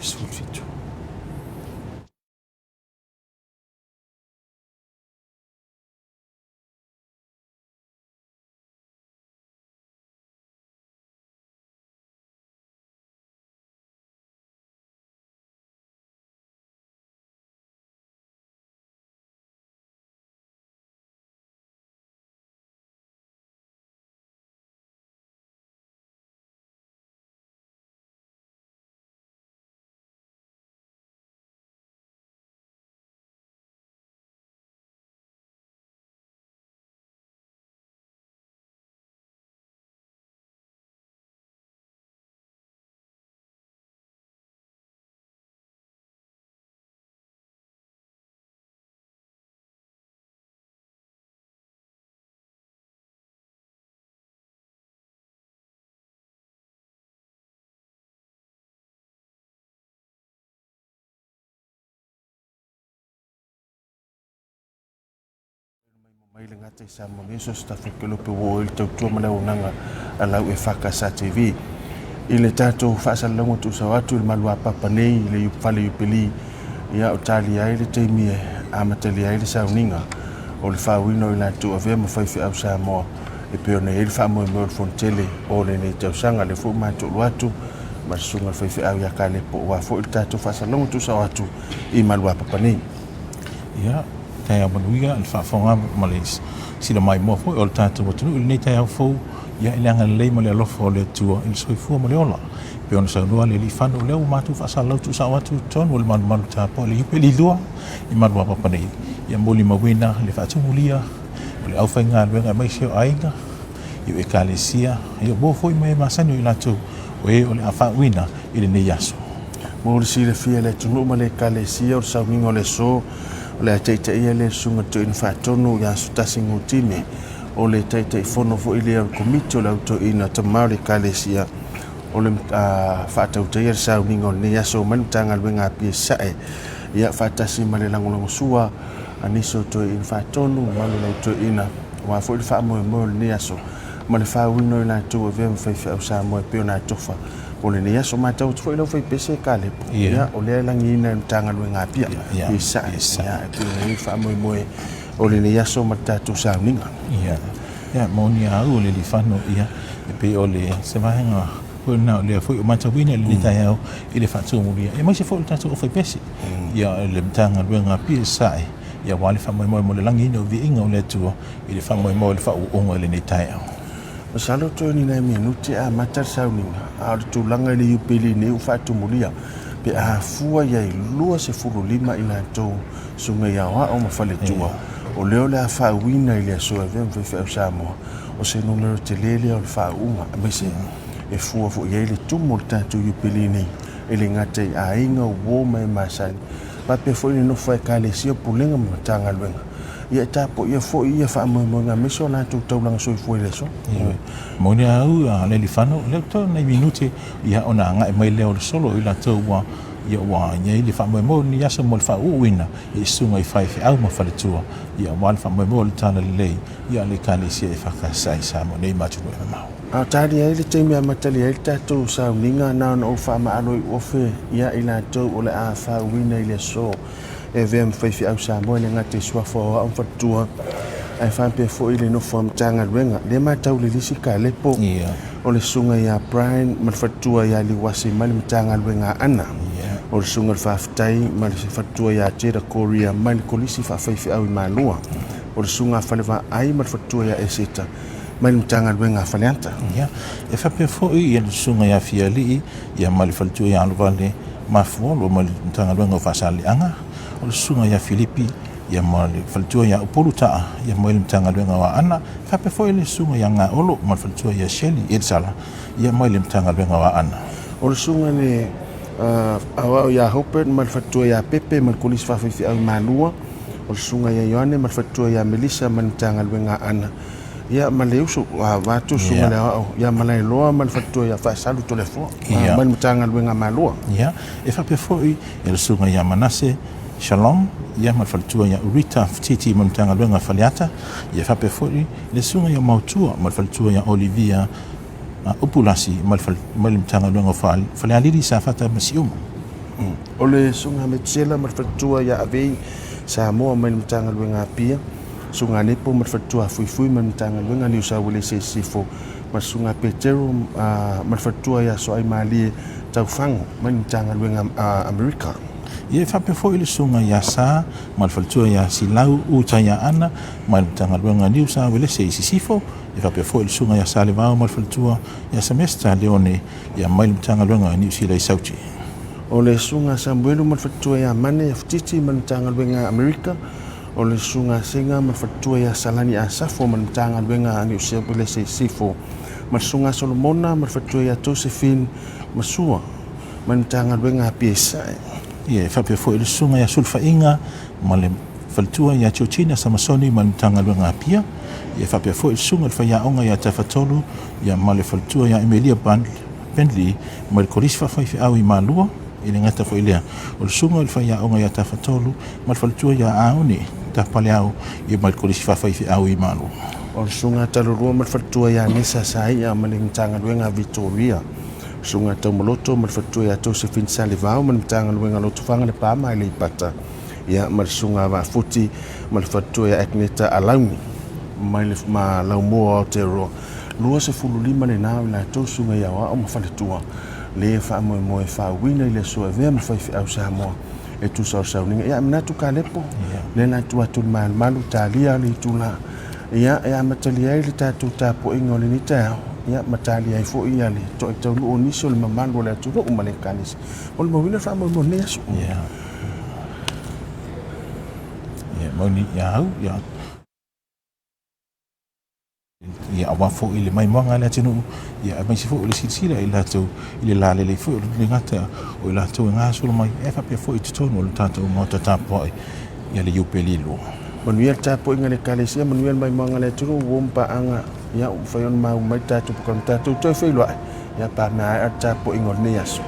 17. Mai le gata i Samoa nei, so se tafekelope ua oo i le tautua ma le auaunaga a lau EFKS TV. I le tatou faasalalauga tuusao atu i le maluapapa nei i le fale Iupeli, ia o talia ai le taimi e amatalia ai le sauniga o le faauiina o i latou avea ma faifeau Samoa e pei ona i ai le faamoemoe o le Fonotele o lenei tausaga. Lea foi ua matou alu atu ma le susuga i le faifeau ia Kalepo aua foi le tatou faasalalauga tuusao atu i maluapapa nei. Ia, taeao manuia i le faafofoga ma le sila maimoa foi o le tatou atunuu i lenei taeao fou, ia i le agalelei ma le alofa o le Atua i le soifua ma le ola. E pei ona saunoa le Alii Fano, o lea ua matou faasalalau tuusao atu i totonu o le malumalu tapuai i le Iupeli 2 i Maluapapa nei, ia molimauina le faatumulia o le aufaigaluega aemaise o aiga, i o Ekalesia, ia ua foi mai e masani o i latou o e o le a faauuina i lenei aso. Mo le silafia e le atunuu ma le Ekalesia, o le sauniga o le aso o le a taitaia lea e le Susuga Toeaina Faatonu ia Asotasi Gutime, o le Taitaifono foi lea o le Komiti o le Au Toeaina Tama o le Ekalesia o le faatautaia le sauniga o lenei aso mai le Matagaluega a Apia Sasae, ia faatasi ma le lagolagosua a nisi o Toeaina Faatonu ma le Au Toeaina aua foi le faamoemoe o lenei aso ma le faauiina o i latou avea ma faifeau Samoa e pei ona atofa mo lenei aso. Matau atu foi lau faipese Kalepo, ia, o lea e lagiina e le Matagaluega a Apia i Sasae, ia, e pei ona i ai le faamoemoe o lenei aso ma le tatou sauniga. Ia, ia, moni a au o le alifano, ia, e pei o le se vaega foi lena o lea foi ua matauina i lenei taeao i le faatumulia, aemaise foi o le tatou aufaipese, ia, le Matagaluega a Apia i Sasae, ia, aua le faamoemoe mo le lagiina o viiga o le Atua i le faamoemoe o le faauuga i lenei taeao. Masalo toe ni nai minute e amata le sauniga, a o le tulaga i le Iupeli nei ua faatumulia pe a fua i ai 25 i latou susuga i aoao ma faletua, o lea o le a faauuina i le aso e avea ma faifeau Samoa, o se numera tele lea o le faauuga, aemaise e fua foi i ai le tumu o le tatou Iupeli nei, e le gata i aiga, uo ma e masani, faapea foi le nofo a Ekalesia, Pulega ma Matagaluega. Ia e tapuaia foi ia faamoemoega aemaise o latou taulaga soifua i le aso. Ioe. Moni a au a Lealifano, o lea ua toe nai minute ia ona agai mai lea o le solo i latou ua ia ua i ai le faamoemoe o lenei aso mo le faauuina i susuga i faifeau ma faletua ia aua le faamoemoe o le Talalelei ia a le Ekalesia EFKS i Samoa nei ma atunuu e mamao. A tali ai le taimi e amatalia ai le tatou sauniga, na ona ou faamaalo i ofe ia i latou o le a faauuina i le aso. E avea ma faifeau Samoa e le gata i suafa o aoao ma faletua, ae faapea foi le nofo a Matagaluega. Lea matau le lisi Kalepo o le susuga ia Brian ma le faletua ia Liuasi mai le Matagaluega a Ana. O le susuga le Faafetai ma le faletua ia Jeda Korea mai le Kolisi Faafaifeau i Malua. O le susuga a Falevaai ma le faletua ia Eseta mai le Matagaluega a Faleata. E faapea foi le susuga ia Fialii ia ma le faletua ia Alovale Mafuolo ma le Matagaluega o Faasaleleaga, o le susuga ia Filipi ia ma le faletua ia Upolu Taa ia mai le Matagaluega o Aana, faapea foi le susuga ia Gaolo ma le faletua ia Shelley Elisala ia mai le Matagaluega o Aana. O le susuga i le Aoao ia Hobert ma le faletua ia Pepe ma le Kolisi Faafaifeau i Malua, o le susuga ia Ioane ma le faletua ia Melissa mai le Matagaluega a Aana, Ia ma le uso vaeatu susuga i le aoao ia Malaeloa ma le faletua ia Faasalu Toleafoa mai le Matagaluega a Malua. Ia, e faapea foi le susuga ia Manase Shalom ia ma le faletua ia Rita Fititi mai le Matagaluega a Faleata. Ia faapea foi le susuga ia Mautua ma le faletua ia Olivia Upulasi mai le Matagaluega o Falealili, Safata ma Siumu. O le Susuga Metusela ma le faletua ia Avei Samoa mai le Matagaluega Apia, Susuga Nepo ma le faletua Fuifui mai le Matagaluega Niu Sauelese i Sisifo, ma le Susuga Petero ma le faletua ia Soaimalie Taufago mai le Matagaluega Amerika. Ia e faapea foi le Susuga ia Sa ma le faletua ia Silau Uta ia Ana mai le Matagaluega Niu Sauelese i Sisifo, e faapea foi le Susuga ia Salevao ma le faletua ia Semester Leone ia mai le Matagaluega Niu Sila i Sauti. O le Susuga Samuelu ma le faletua ia Mane Futiti ma le Matagaluega Amerika, o le Susuga Sega ma le faletua ia Salani Asafo ma le Matagaluega Niu Sauelese i Sisifo, ma le Susuga Solomona ma le faletua ia Josephine Masua ma le Matagaluega Apia i Sasae. Ia, e faapea foi le Susuga ia Sulufaiga ma le faletua ia Georgina Samasoni ma le Matagaluega Apia. Ia, e faapea foi le Susuga i le Faiaoga ia Tafatolu ia ma le faletua ia Emelia Bentley mai le Kolisi Faafaifeau i Malua. E le gata foi i lea, o le Susuga i le Faiaoga ia Tafatolu ma le faletua ia Aone Tapaleao ia mai le Kolisi Faafaifeau i Malua. O le Susuga Talolua ma le faletua ia Nesa Saia ma le Matagaluega Victoria. Susuga Taumaloto ma le faletua ia Josephine Salevao ma le Matagaluega Lotofaga Lepa ma Aleipata, ia ma le Susuga Vaafuti ma le faletua ia Agneta Alauni mai le ma Laumua o Aotearoa. 25 lena o i latou susuga i aoao ma faletua le e faamoemoe e faauuina i le aso e avea ma faifeau Samoa e tusa o le sauniga. Ia, e manatu Kalepo, lea la atu atu i le malumalu, talia le itula Ia, e amatalia ai le tatou tapuaiga o lenei taeao, ia, ma talia ai foi ia le toai taunuu o nisi o le mamalu o le atunuu ma le Ekalesia. Mo le mauina le faamoemoe o lenei aso. Ia. Ia, mauni ia au, ia. Ia, aua foi le maimoaga a le atunuu, ia, aemaise foi o le silasila i latou i le lalelei foi o le gata o i latou e gasolo mai, ae faapea foi i totonu o le tatou maota tapuai. Ia le Iupeli 2. Manuia le tapuaiga a le Ekalesia, manuia le maimoaga a le atunuu, ua uma paaga, ia ua mafai ona maua mai le tatou pokana tatou toe feiloai, ia pa maea le tapuaiga o lenei aso.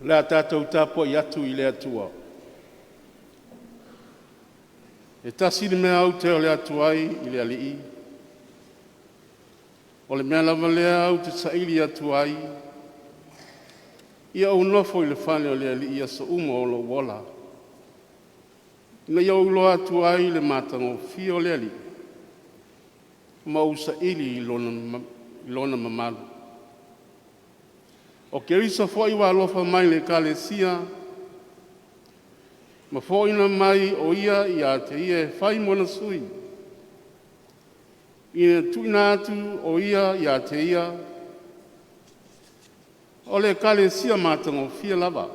O le a tatou tapuai atu i le Atua. E tasi le mea ou te ole atu ai i le Alii, o le mea lava lea ou te saili atu ai, ia ou nofo i le fale o le Alii i aso uma o lou ola, ina ia ou iloa atu ai le matagofie o le Alii ma ou saili i lona mamalu. O Keriso foi ua alofa mai i le Ekalesia ma foaiina mai o Ia ia te Ia e fai ma ona sui, ina ia tuuina atu o Ia ia te Ia o le Ekalesia matagofie lava,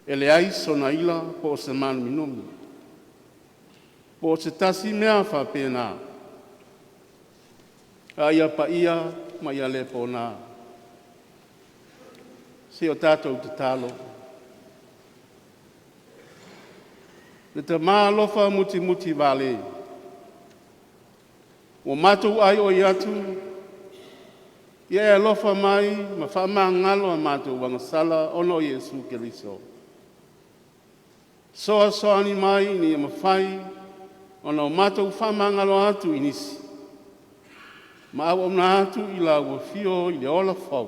e leai sona ila po o se maanuminumi, po o se tasi mea faapena, a ia paia ma ia le pona. Se i o tatou tatalo. Le Tama alofa mutimutivale, ua matou aioi atu ia e alofa mai ma faamagalo a matou agasala ona o Iesu Keriso. Fesoasoani mai ina ia mafai ona o matou faamagalo atu i nisi ma auauna atu i lau afio i le ola fou,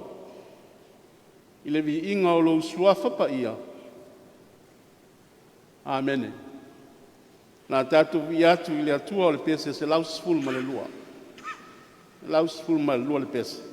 i le viiga o lou Suafa Paia. Amene. O le a tatou viia atu i le Atua o le pese 112, 112 le pese.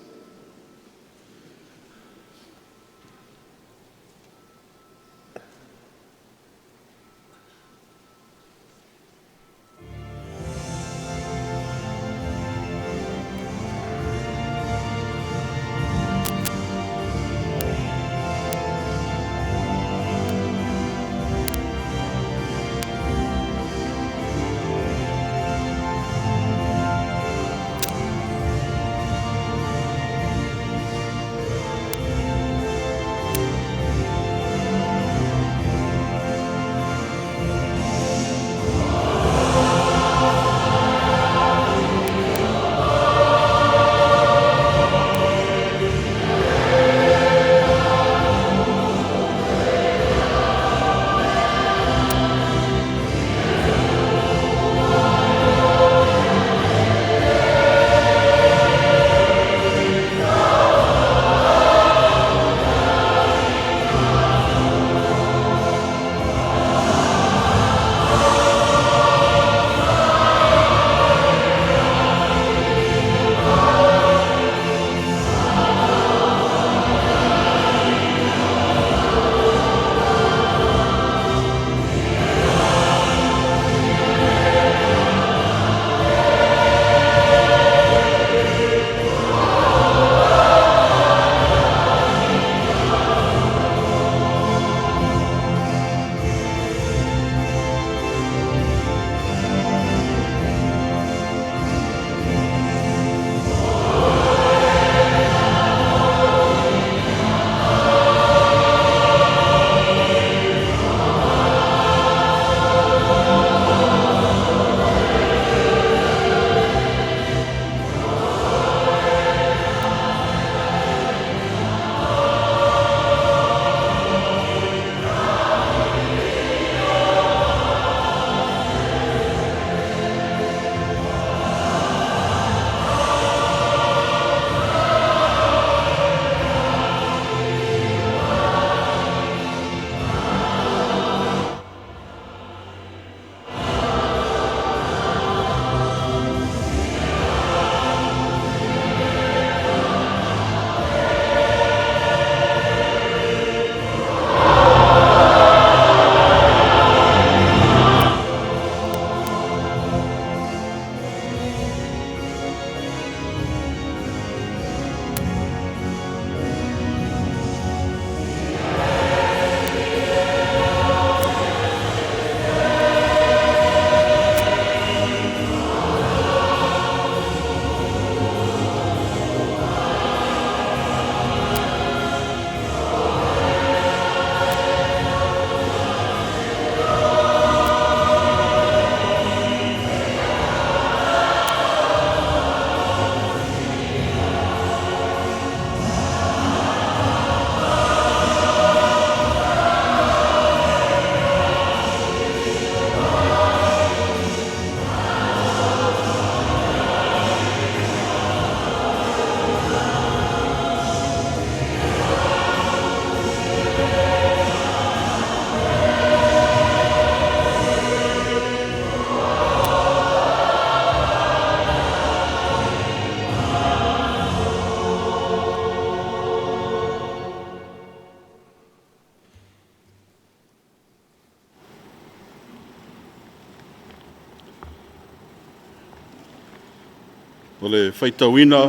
O le faitauina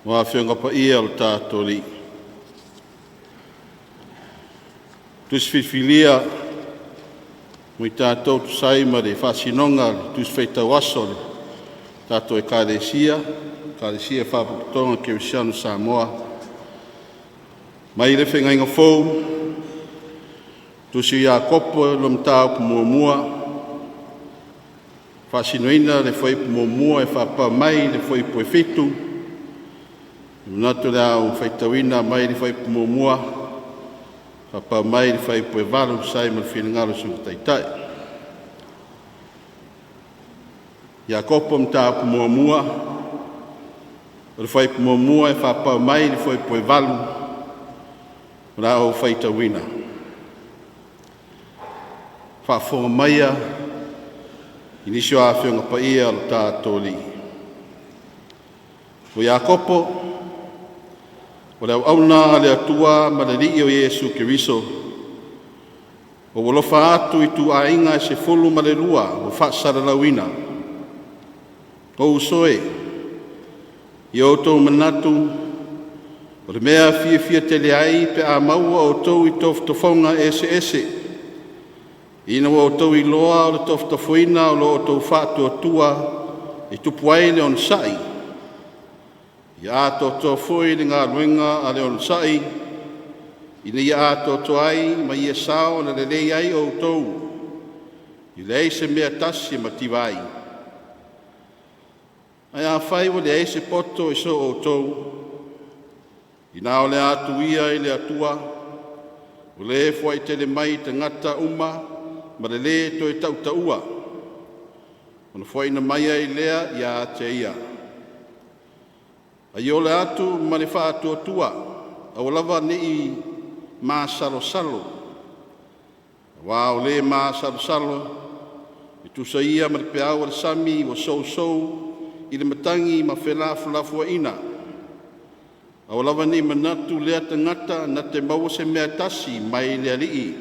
o Afioga Paia o le tatou Alii. Tusi Filifilia mo i tatou tusa ai ma le faasinoga o le Tusi Faitau Aso a le tatou Ekalesia, Ekalesia Faapotopotoga Kerisiano i Samoa, mai le Feagaiga Fou, Tusi o Iakopo i lona mataupu muamua, faasinoina le fuaiupu 1 e faapapa mai i le fuaiupu 7. E manatu o le a ou faitauina mai le fuaiupu 1 faapapa mai i le fuaiupu 8 e tusa ai ma le finagalo o le Susuga Taitai. Iakopo mataupu muamua, o le fuaiupu 1 e faapapa mai i le fuaiupu 8, o le a ou faitauina. Faafofoga maia i nisi o Afioga Paia o le tatou Alii. O Iakopo, o le auauna a le Atua ma le Alii o Iesu Keriso, ua ou alofa atu i ituaiga e 12 ua faasalalauina. Lou uso e, ia outou manatu, o le mea fiafia tele ai pe a maua outou i tofotofoga eseese, ina ua outou iloa o le tofotofoina o lo outou faatuatua e tupu ai le onosai. Ia atoatoa foi le galuega a le onosai, ina ia atoatoa ai ma ia sao ona lelei ai outou, e leai se mea e tasi e mativa ai. Ae afai ua leai se poto i so outou, inā o le a tuu ia i le Atua, o le e foai tele mai i tagata uma ma le lē toe tautaua, ona foaiina mai ai lea ia te ia. A ia ola atu ma le faatuatua, aua lava ne i masalosalo, aua o le masalosalo, e tusa ia ma le peau a le sami ua sousou i le matagi ma felafolafoaiga. Aua lava ne i manatu lea tagata na te maua se mea e tasi mai le Alii.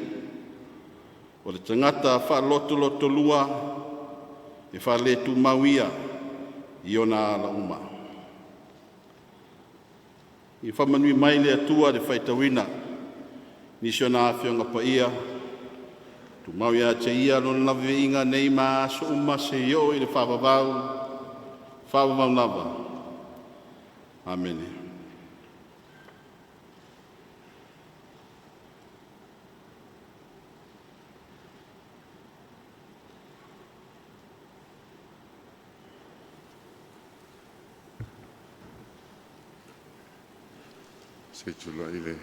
O le tagata faalotolotolua, e faaletumau ia i ona ala uma. Ia faamanuia mai le Atua i le faitauina nisi o na Afioga Paia, tumau ia te Ia Lona lava viiga nei ma aso uma seia oo i le faavavau, faavavau lava. Amene. Se i tulai le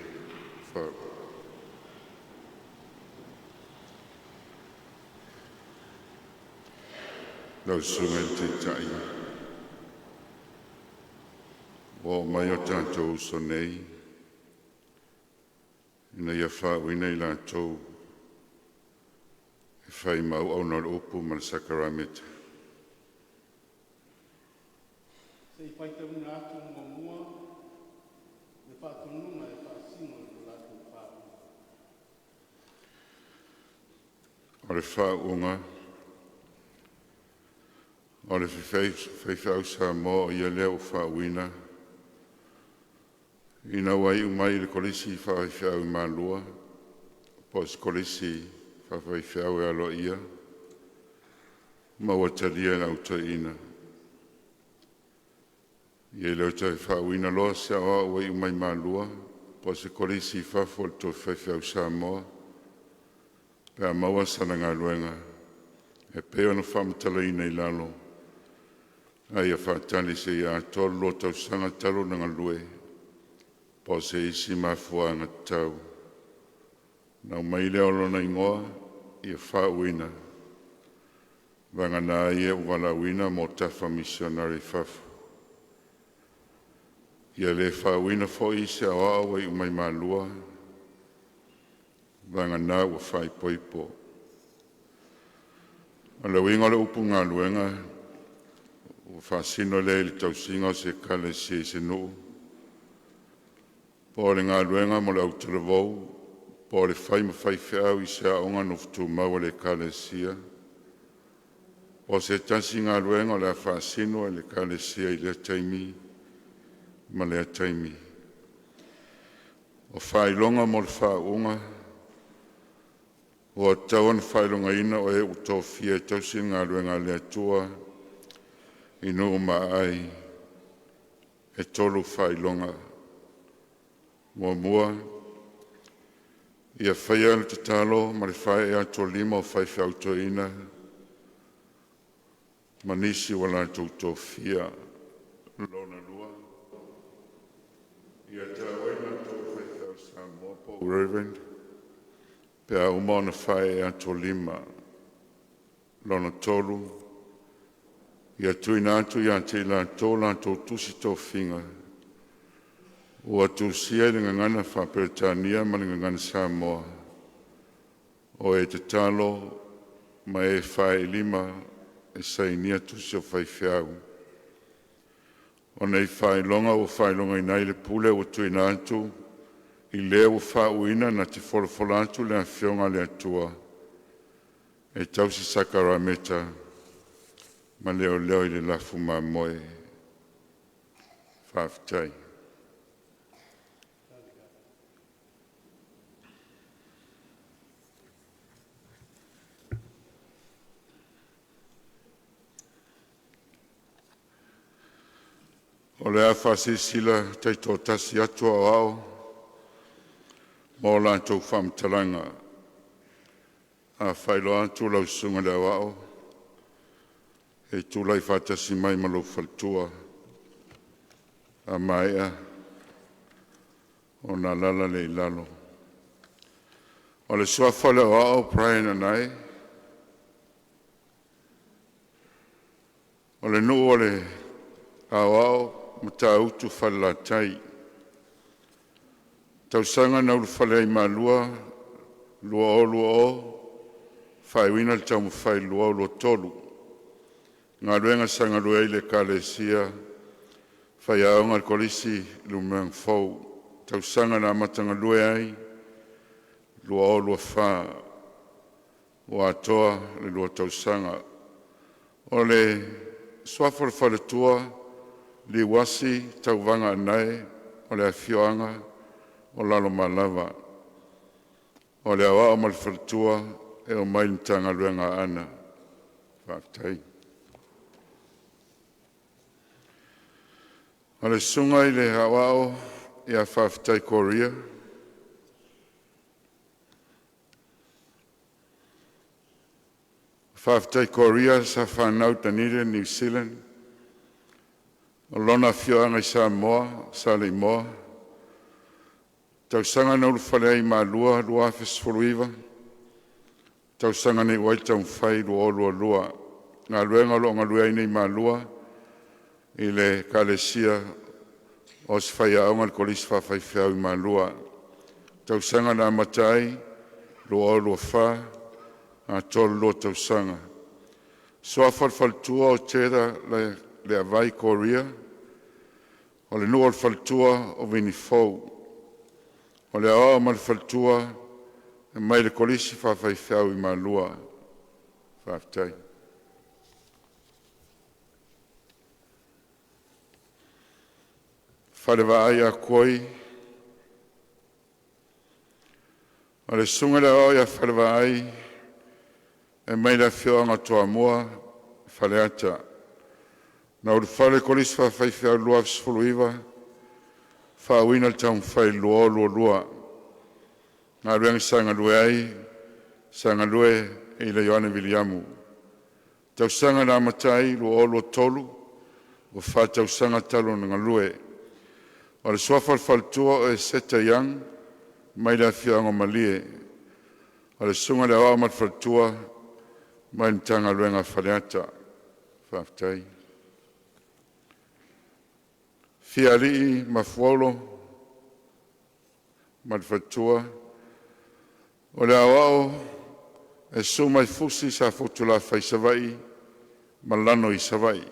lau Susuga i le Taitai, ua oo mai o tatou uso nei ina ia faauuina i latou e fai ma auauna o le upu ma le sakaramaka. Se i faitauina atu muamua le faatonuga e faasino i lo latou faauuga. O le faauuga, o le faifeau Samoa o ia lea ua faauuina ina ua iu mai i le Kolisi Faafaifeau i Malua po o se Kolisi Faafaifeau e aloaia ma ua talia e le Au Toeaina. Ia e le o toe faauuina loa se aoao ua iu mai Malua po o se kolisi i fafo o le Tofi Faifeau Samoa pe a maua sana galuega e pei ona faamatalaina i lalo, a ia faatali seia atoa le 2 tausaga talu ona galue po o se isi mafuaaga tatau. Na aumai lea o lona igoa ia faauuina, vagana ai e ua valaauina mo tafa misionare i fafo. Ia le faauuina foi se aoao ua iu mai Malua, vagana ua faaipoipo. O le uiga o le upu galuega, ua faasino lea i le tausiga o se ekalesia i se nuu, po o le galuega mo le autalavou, po o le fai ma faifeau i se aoga nofo tumau a le ekalesia. Po o se tasi galuega o le a faasino e le Ekalesia i lea taimi ma lea taimi. O faailoga mo le faauuga. Ua tatau ona faailogaina o e ua tofia e tausi le galuega a le Atua i nuu ma aai e tolu faailoga. 1. Ia faia le tatalo ma le faaee atu o lima o faifeau toeaina ma nisi ua latou tofia. 2. Ia tau ai latou o faifeau Samoa po o Reverend pe a uma ona faaee atu o lima. 3. Ia tuuina atu ia te i latou a latou tusi tofiga ua tusia i le Gagana Faa-Peretania ma le Gagana Samoa o e tatalo ma e faaee lima e sainia tusi o faifeau. O nei faailoga ua faailogaina ai le pule ua tuuina atu i le ua faauuina na te folafola atu le Afioga a le Atua e tausi sakaramaka ma leoleo i le lafu mamoe. Faafetai. O le a faasilasila taitoatasi atu Aoao mo la outou faamatalaga. A faailoa atu lau Susuga i le Aoao e tulai faatasi mai ma lou faletua a maea ona alaala lea i lalo. O le suafa o le Aoao Brian Anae. O le nuu o le Aoao Matautu Falelatai. Tausaga na ulufale ai i Malua 2020, faaiuina le taumafai i le 2023. Galuega sa galue ai i le Ekalesia Faiaoga i le Kolisi Lumaga Fou. Tausaga na amata galue ai 2024, ua atoa le 2 tausaga. O le suafa o le faletua, LIUASI Tauvaga Anae, o le afioaga o Lalomalava. O le Aoao ma le Faletua e omai le Matagaluega a Aana. Faafetai. O le susuga i le Aoao ia Faafetai Koria. Faafetai Koria sa fanau i Dunedin, Niu Sila. O lona afioaga i Samoa, o Saleimoa. Tausaga na ulufale ai i Malua 2019, tausaga na iu ai le taumafai 2022. Galuega o lo o galue ai nei i Malua i le Ekalesia o se faiaoga i le Kolisi Faafaifeau i Malua. Tausaga na amata ai 2024, atoa le 2 tausaga. Suafa o le Faletua o Tether Leavai Koria. O le nuu o le faletua o Vini Fou. O le Aoao ma le Faletua e mai le Kolisi Faafaifeau i Malua. Faafetai. Falevaai Ah Koi. O le susuga i le Aoao ia Falevaai e mai le afioaga o Toamua, Faleata. Na ulufale i le Kolisi Faafaifeau i le 2019, faauuina le taumafai i le 2022. Galuega sa galue ai, sa galue i le Ioane Viliamu. Tausaga na amata ai 2023, ua 4 tausaga talu ona galue. O le suafa o le faletua o Eseta Young mai le afioaga o Malie. O le susuga i le Aoao ma le Faletua mai le Matagaluega a Faleata. Faafetai. Fia Alii Mafuolo ma le faletua. O le Aoao e susu mai Fusi Safotulafai i Savaii ma Lano i Savaii.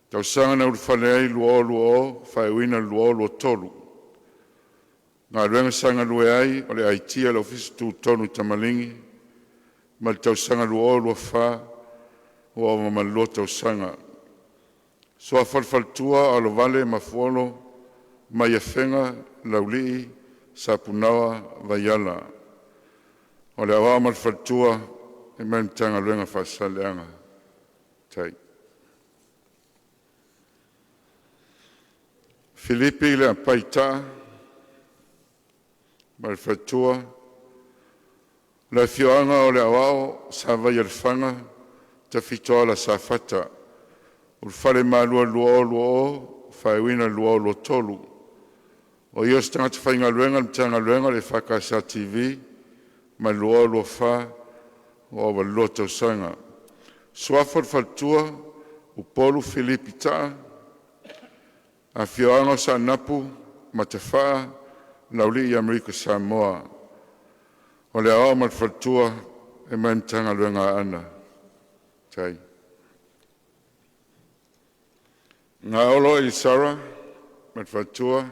Tausaga na ulufale ai 2020, faaiuina 2023. Galuega sa galue ai o le IT a le Ofisa Tutotonu i Tamaligi mai le tausaga 2024. ua ova ma le 2 tausaga. Suafa o le Faletua o Alovale Mafuolo mai Afega, Laulii Sapunaoa Vaiala. O le Aoao ma le Faletua e mai le Matagaluega Faasaleleaga. Tai. Filipi Leapai Taa ma le Faletua, le afioaga o le Aoao Savaialefaga Tafitoala Safata, Ulufale Malua 2020 faaiuina 2023. O ia o se tagata faigaluega a le Matagaluega o le EFKS TV mai le 2024 ua ova ma le 2 tausaga. Suafa o le Faletua: Upolu Filipi Taa. Afioaga o Saanapu, Matafaa, Laulii ia Amerika Samoa. O le Aoao ma le Faletua e mai le Matagaluega Aana. Tai. Gaolo Elisara ma le Faletua,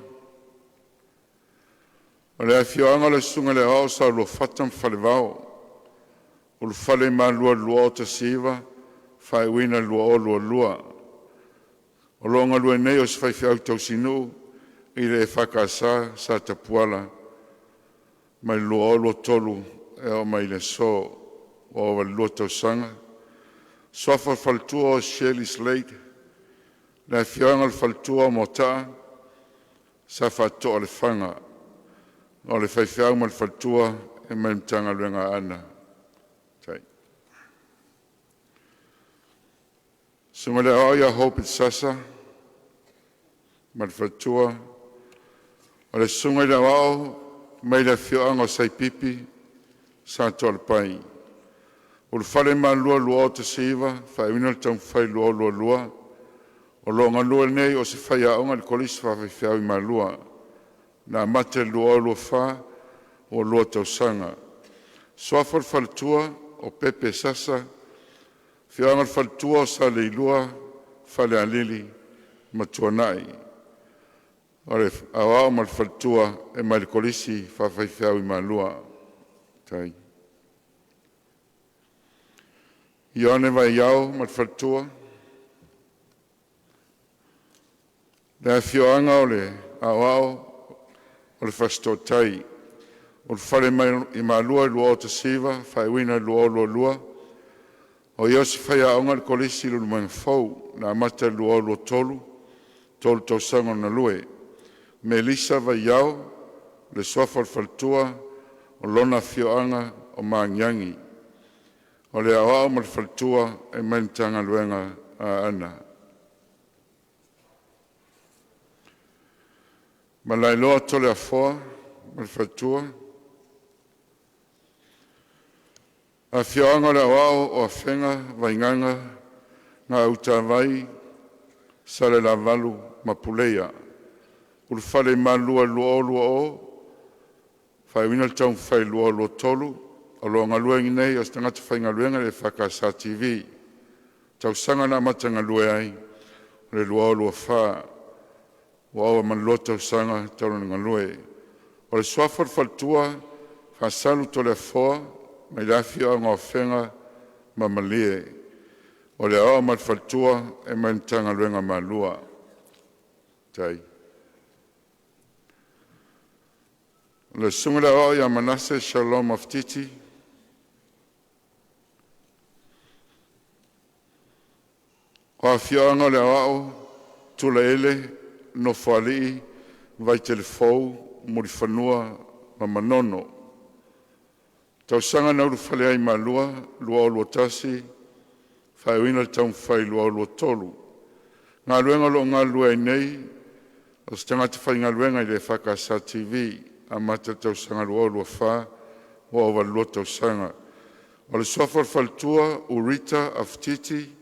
o le afioaga o le Susuga i le Aoao Saoluafata ma Falevao, ulufale i Malua 2019 faaiuina 2022. O loo galue nei o se faifeau tausinuu i le EFKS a Satapuala mai le 2023 e oo mai le aso, ua ova i le 2 tausaga. Suafa o le Faletua o Shirley Slade. Le afioaga o le Faletua o Moataa sa Faatoa Lefaga, o le faifeau ma le faletua e mai le Matagaluega a Aana. Susuga i le Aoao ia Hope Sasa ma le faletua, o le susuga i le Aoao mai le afioaga o Saipipi, Satoalepai. Ulufale Malua 2019 faaiuina Taumafai 2022. O loo galue nei o se faiaoga i le Kolisi Faafaifeau i Malua na amata i le 2024 ua 2 tausaga. Suafa o le Faletua: O Pepe Sasa. Afioaga o le Faletua: Saleilua, Falealili ma Tuanai. O le Aoao ma le Faletua e mai le Kolisi Faafaifeau i Malua. Ioane Vaiao ma le faletua, le afioaga o le Aoao o le Fasitoouta. Ulufale mai Malua 2019 faaiuina 2022. O ia o se faiaoga i le Kolisi o Leulumoega Fou na amata i le 2023, 3 tausaga o galue. Melisa Vaiao, le suafa o le Faletua, o lona afioaga o Magiagi. O le Aoao ma le Faletua e mai le Matagaluega a Aana. Malaeloa Toleafoa ma le faletua, afioaga o le Aoao o Afega, Vaigaga, Gautavai, Salelavalu ma Puleia. Ulufale Malua 2020 faaiuina Taumafai 2023. O loo galueina nei o se tagata faigaluega le EFKS TV. Tausaga na amata galue ai o le 2024, ua ova ma le 2 tausaga talu ona galue. O le suafa o le faletua: Fasalu Toleafoa mai le afioaga o Afega ma Malie. O le Aoao ma le Faletua e mai le Matagaluega Malua. Tai. Le susuga i le Aoao ia Manase Shalom Mafititi. O afioaga o le Aoao: Tulaele, Nofoalii, Vaitelefou, Mulifanua ma Manono. Tausaga na ulufale ai i Malua: 2021 faaiuina Taumafai 2023. Galuega o loo galulue ai nei, o se tagata faigaluega i le EFKS TV amata i le tausaga 2024 ua ova i le 2 tausaga. O le suafa o le faletua: Urita Afatiti.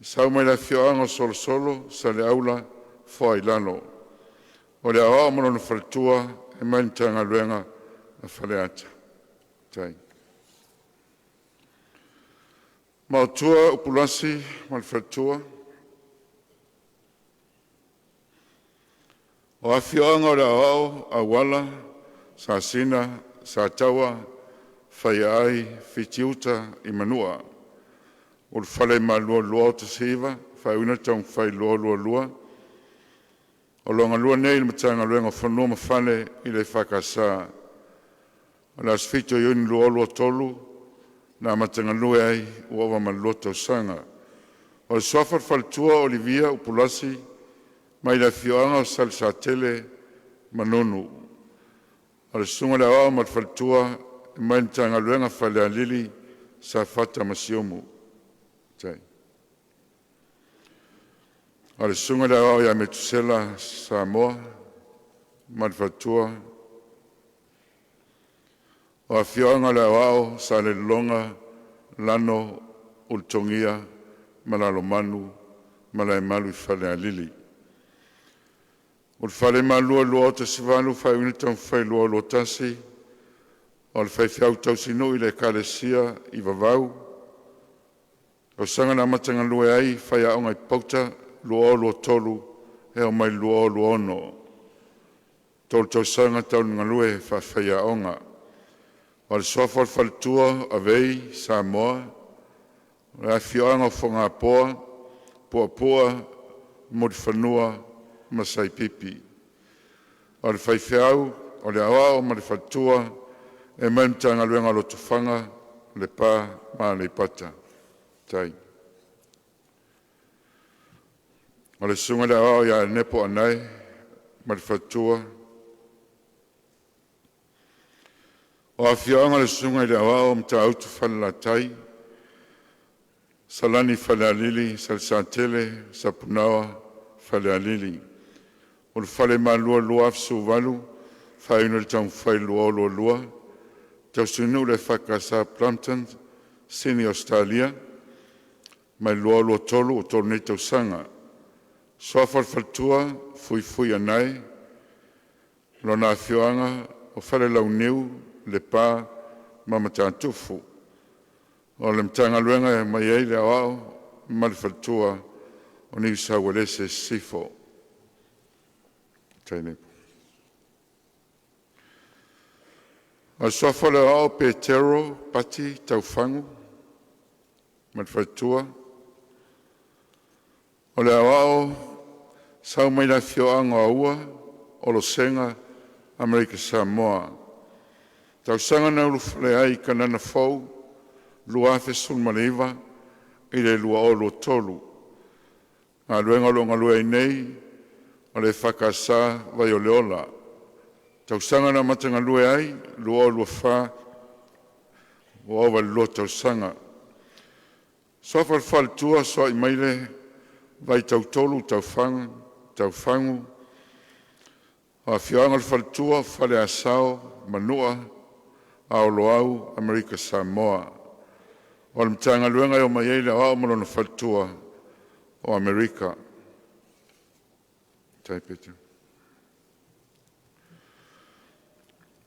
Sau mai le afioaga o Solosolo, Saleaula, Foailalo. O le Aoao ma lona faletua e mai le Matagaluega a Faleata. Maotua Upu ma le faletua. O afioaga o le Aoao: Auala, Sasina, Sataua, Faiaai, Fitiuta i Manua. Ulufalemalua 2019, faaiuina Taumafai 2022. O lo o galue nei i le Matagaluega o Fanua ma Fale i le EFKS. O le aso 7 Iuni 2023 na amata galue ai ua ova ma le 2 tausaga. O le suafa o le Faletua o Olivia Upulasi mai le afioaga o Salesatele, Manono. O le Susuga i le Aoao ma le Faletua mai le Matagaluega Falealili, Safata ma Siumu. O le Susuga i le Aoao ia Metusela Samoa ma le Faletua. O Afioaga o le Aoao Salelologa, Lano, Ulutogia ma Lalomanu, Malaemalu i Falealili. Ulufalemalua 2018 faaiuina Taumafai 2021 o le faifeau tausinuu i le Ekalesia i Vavau. Tausaga na amata galue ai, faiaoga i Papauta 2023 e oo mai le 2026, 3 tausaga talu ona galue faafaiaoga. O le suafa o le faletua o Avei Samoa. O le afioaga o Fogapoa, Puapua, Mulifanua ma Saipipi. O le faifeau o le Aoao ma le Faletua e mai le Matagaluega o Lotofaga, Lepa ma Aleipata. Tali. O le susuga i le Aoao ia Nepo Anae ma le faletua. O afioaga o le Susuga i le Aoao Matautu Falelatai, Salani Falealili, Salesatele, Sapunaoa Falealili. Ulufalemalua 2018 faaiuina Taumafai 2022, tausinuu le EFKS Plumpton, Sini Ausetalia mai le 2023 ua tolu nei tausaga. Suafa o le Faletua: Fuifui Anae. Lona afioaga o Falelauniu, Lepa ma Matatufu. O le Matagaluega e aumai ai le Aoao ma le Faletua o Niusau-uelese Sisifo. O le suafa o le Aoao Petero Pati Taufagu ma le faletua. O le Aoao sau mai le afioaga o Aua, Olosega, Amerika Samoa. Tausaga na ulufale ai i Kanana Fou 2019 i le 2023. Galuega o lo o galue ai nei o le EFKS Vaioleola. Tausaga na amata galue ai 2024 ua ova i le 2 tausaga. Suafa o le Faletua: Sooaimale Vaitautolu Taufagu. O Afioaga o le Faletua: Faleasao, Manua, Aoloau, Amerika Samoa. O le Matagaluega e omai ai le Aoao ma lona faletua o Amerika.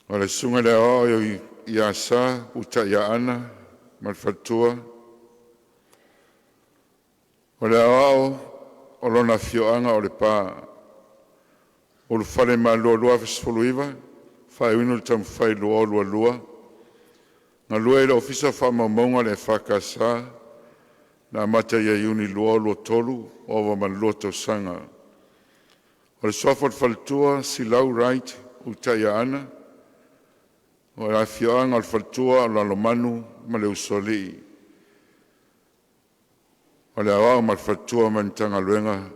O le Susuga i le Aoao ia Sa Utaia ma le faletua. O le Aoao o lona afioaga o Lepa. Ulufalemalua 2019 faaiuina Taumafai 2022, galue ai le Ofisa o Faamaumauga o le EFKS na amata ia Iuni 2023 ua ova ma le 2 tausaga. O le suafa o le faletua: Silau Wright Utaiaana. O le afioaga o le faletua o Lalomanu ma le Usoalii. O le Aoao ma le Faletua mai le Matagaluega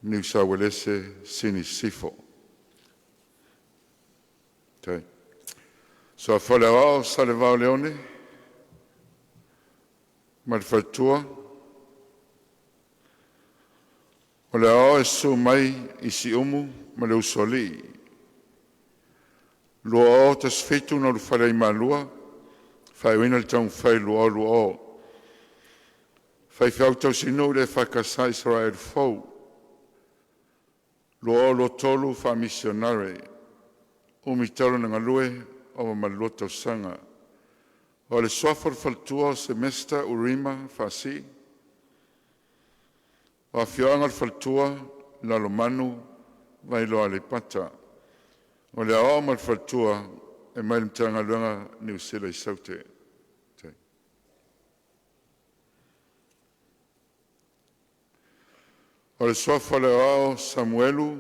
Niu Sa Uelese, Sini Sisifo. Suafa o le Aoao Salevao Leone ma le faletua. O le Aoao e susu mai i Siumu ma le Usoalii, 2017 na ulufale ai i Malua faaiuina Taumafai 2020. Faifeau tausinuu le EFKS Isaraelu fou 2023 faamisionare. Umi talu ona galue ova ma le 2 tausaga. O le suafa o le faletua o Semester Urima Faasii. O afioaga o le faletua, Lalomanu, Vailoa Aleipata. O le Aoao ma le faletua e mai le Matagaluega Niu Sila i Saute. O le suafa o le Aoao Samuelu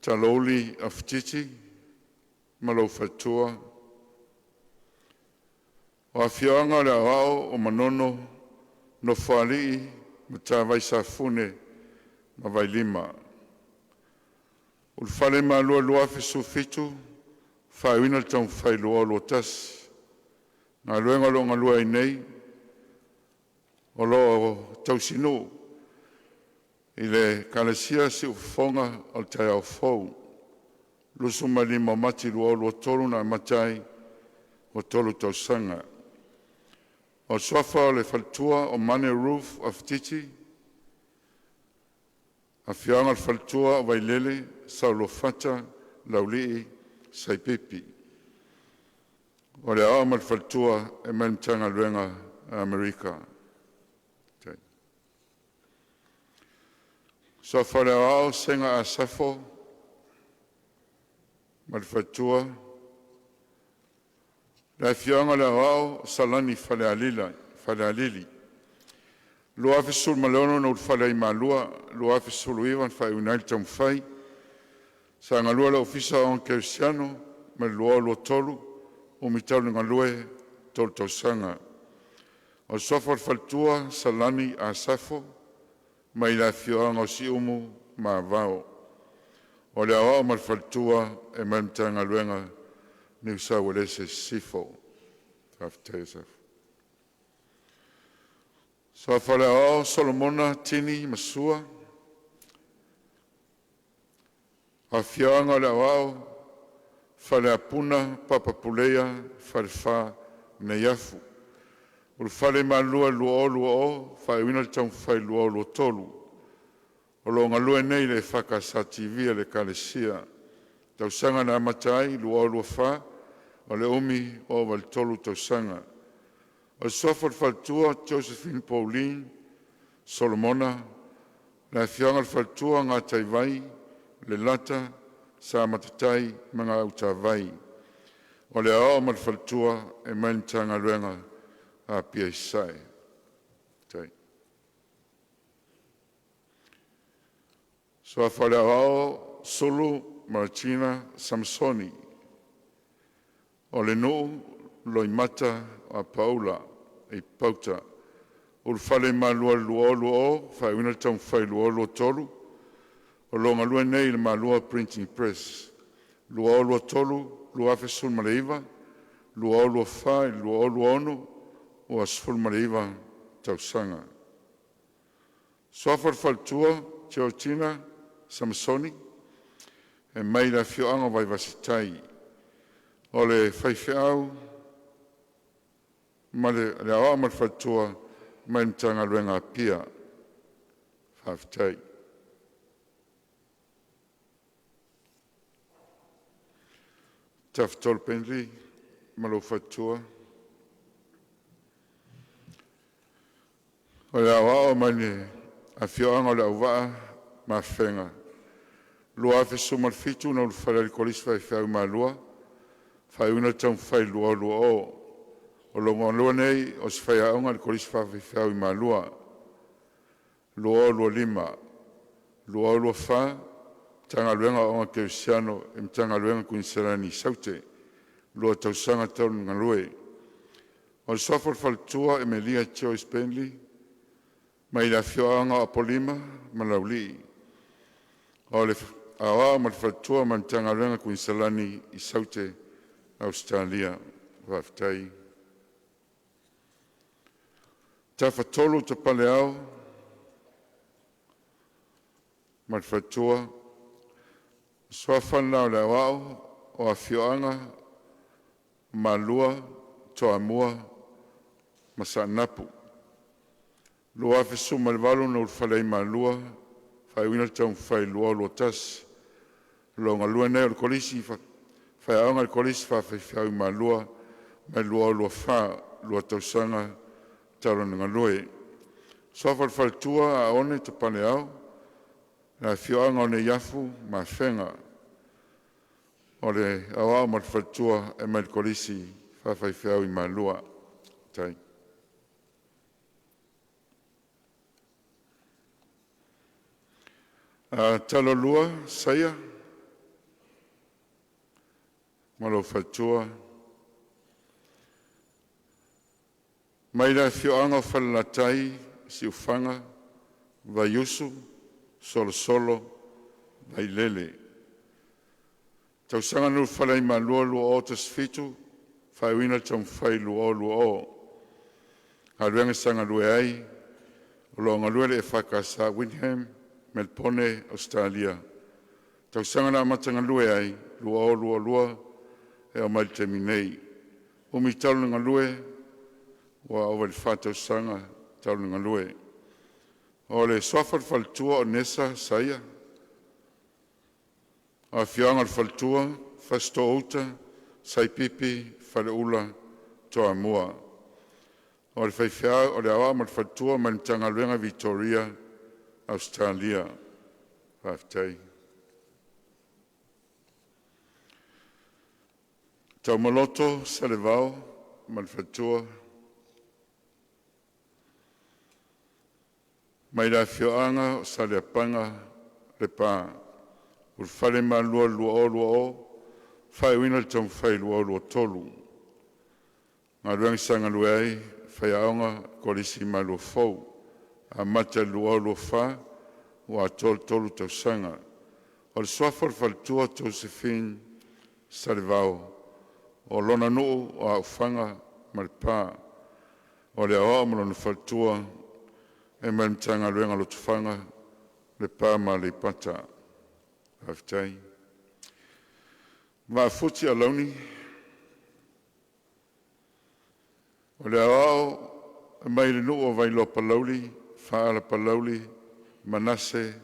Talouli Afatiti ma lou faletua. O afioaga o le Aoao o Manono, Nofoalii, Matavai Safune ma Vailima. Ulufale Malua 2017, faaiuina le taumafai 2021. Galuega o lo o galue ai nei, o lo o tausinuu i le Ekalesia Siufofoga o le Taeao Fou. 25 Mati 2023 na amata ai ua tolu tausaga. O le suafa o le faletua o Mane Ruth Afatiti. Afioaga o le faletua: Vailele Sauluafata Laulii Saipipi. O le Aoao ma le faletua e mai le Matagaluega a Amerika. Suafa o le Aoao Sega Asafo ma le faletua. Le afioaga o le Aoao Salani Falealili. 2016 na ulufale ai i Malua, 2019 na faaiuina ai le taumafai. Sa galue i le Ofisa o Aoga Kerisiano mai le 2023, umi talu ona galue, tolu tausaga. O le suafa o le faletua: Salani Asafo. Mai le afioaga o Siumu Mavao. O le Aoao ma le faletua e mai le Matagaluega Niu Sa Uelese Sisifo. Faafetai. Suafa o le Aoao Solomona Tini Masua. Afioaga o le Aoao, Faleapuna Papa Puleia Falefa Neiafu. Ulufale Malua 2020, faaiuina le taumafai i le 2023. O lo o galue nei i le EFKS TV a le Ekalesia. Tausaga na amata ai: 2024, o le umi ua ova i le tolu tausaga. O le suafa o le faletua: Josephine Pauline Solomona. Le afioaga o le faletua: Gataivai Lelata Samatatai ma Gautavai. O le Aoao ma le faletua e mai le Matagaluega a Apia Sasae. Suafa o le Aoao Sulu Martina Samasoni. O le nuu Loimata o Apaula i Papauta, ulufale ai Malua i le 2020, faaiuina le taumafai i le 2023. O lo o galue nei i le Malua Printing Press. 2023, 2019, 2024 i le 2026 ua 19 tausaga. Suafa o le faletua: Georgina Samasoni. E mai le afioaga o Vaivase Tai. O le faifeau ma le Aoao ma le faletua mai le Matagaluega a Apia. Faafetai. Tafatolu Paisley ma lou faletua. O le Aoao mai le afioaga o Leauvaa a Afega. 2017 na ulufale ai i le Kolisi Faifeau i Malua, faaiuina le taumafai i le 2020. O lo o galue nei o se faiaoga i le Kolisi Faafaifeau i Malua. 2025, 2024, Matagaluega o Aoga Kerisiano i le Matagaluega Koiniselani i Saute. Lua tausaga talu ona galue. O le suafa o le faletua: Emelia Joyce Benly. Mai le afioaga o Apolima ma Laulii. O le Aoao ma le faletua mai le Matagaluega Koiniselani i Saute Ausetalia. Faafetai. Tafatolu Tapaleao ma le faletua. Suafa na o le Aoao, o Afioaga o Malua, Toamua ma Saanapu. 2018 na ulufale ai i Malua, faaiuina le taumafai i le 2021. O lo o galue nei o le Kolisi faiaoga i le Kolisi Faafaifeau i Malua mai le 2024, lua tausaga talu ona galue. Suafa o le faletua: Aone Tapaleao. Le afioaga o Neiafu ma Afega. O le Aoao ma le faletua e mai le Kolisi Faafaifeau i Malua. Faafetai. Talolua Saia ma lou faletua. Mai le afioaga o Falelatai, Siufaga, Vaiusu, Solosolo, Vailele. Tausaga na ulufale ai i Malua 2017, faaiuina le taumafai 2020. Galuega sa galue ai, o lo o galue i le EFKS Windham, Melepone, Ausetalia. Tausaga na amata galue ai, 2022 e oo mai le taimi nei. Umi talu ona galue, ua ova i le fa tausaga talu ona galue. O le suafa o le faletua o Nesa Saia, o afioaga o le faletua, Fasitoo-uta Saipipi Faleula Toamua. O le faifeau o le Aoao ma le Faletua mai le Matagaluega o Vitoria Ausetalia. Faafetai. Taumaloto Salevao ma le faletua, mai le afioaga o Saleapaga, Lepa. Ulufale Malua i le 2020, faaiuina le taumafai i le 2023. Galuega sa galue ai, faiaoga Kolisi i Maluafou, amata i le 2024 ua atoa le tolu tausaga. O le suafa o le faletua o Josephine Salevao. O lona nuu o Aufaga ma Lepa. O le Aoao ma lona faletua e mai le Matagaluega o Lotofaga, Lepa ma Aleipata. Faafetai. Vaafuti Alauni. O le Aoao mai le nuu o Vailoa Palauli, Faaala Palauli, Manase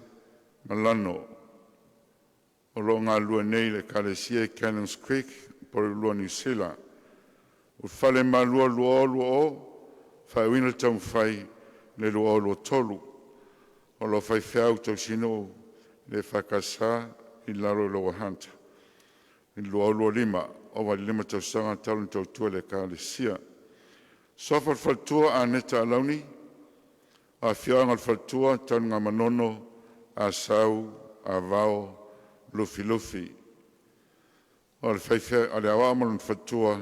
ma Lano. O lo o galulue nei i le Ekalesia Cannons Creek, Porirua, Niu Sila. Ulufale Malua 2020, faaiuina le taumafai i le 2023. O lo o faifeau tausinuu le EFKS i lalo i Lower Hutt i le 2025, ova i le 5 tausaga talu ona tautua i le Ekalesia. Suafa o le Faletua: Aneta Alauni. Afioaga o le Faletua: Tanugamanono, Asau, Avao, Lufilufi. O le Aoao ma lona faletua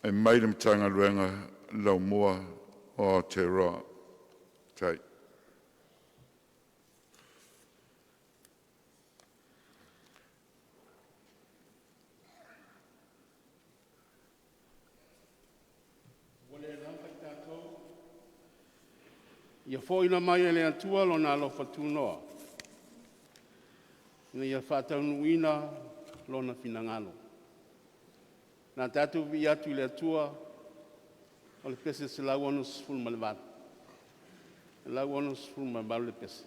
e mai le Matagaluega Laumua o Aotearoa. Faafetai. Ua le lava i tatou, ia fo'ina mai e le Atua Lona alofa tunoa ina ia faataunuuina Lona finagalo. O le a tatou viia atu i le Atua o le pese 168, 168 le pese.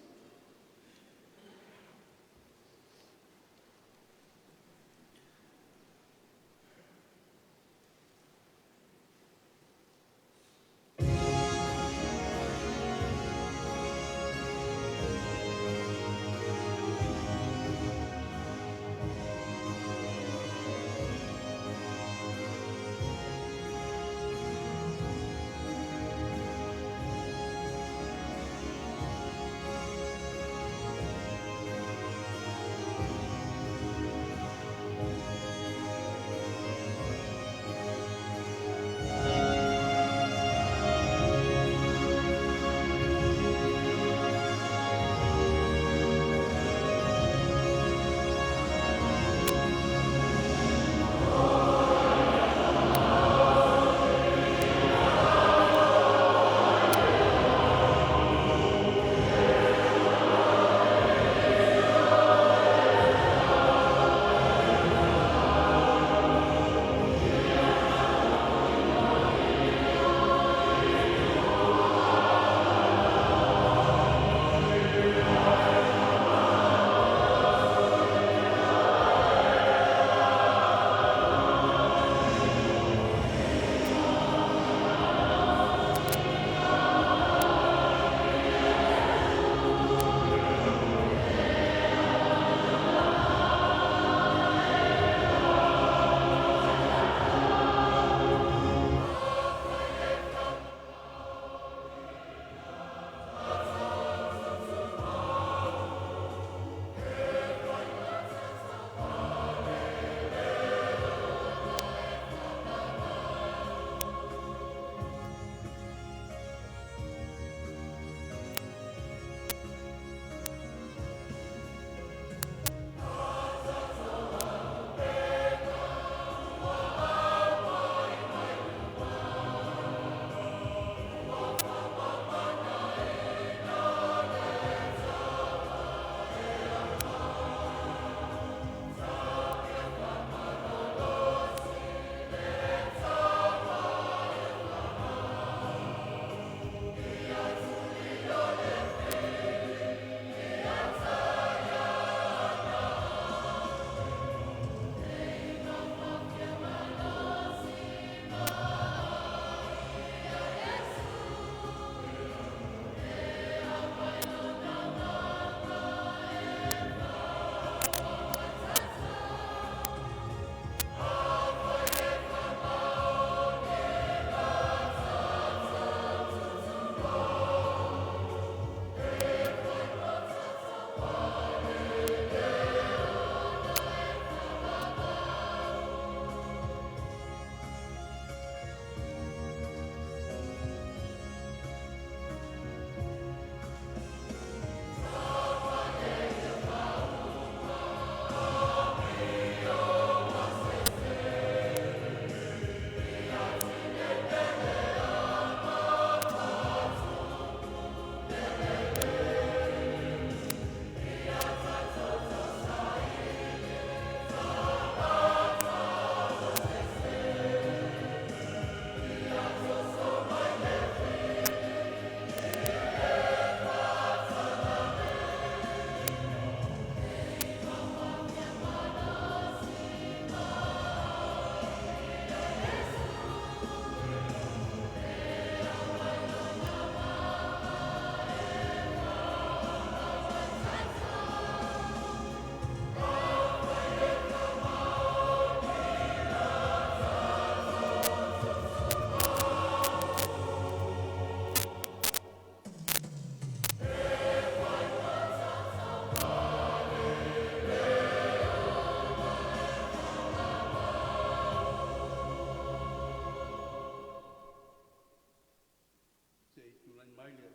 Mai le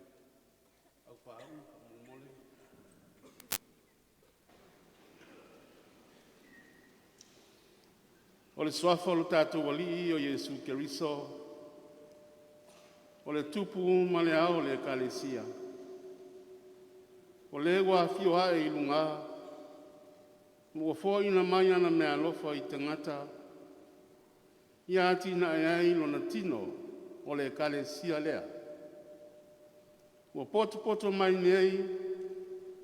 aufaauu faamolemole. O le suafa o lo tatou Alii o Iesu Keriso o le Tupu ma le Ao o le Ekalesia, o Le ua afio ae i luga ma ua foaina mai ana meaalofa i tagata ia atinae ai Lona tino o le Ekalesia lea, ua potopoto mai nei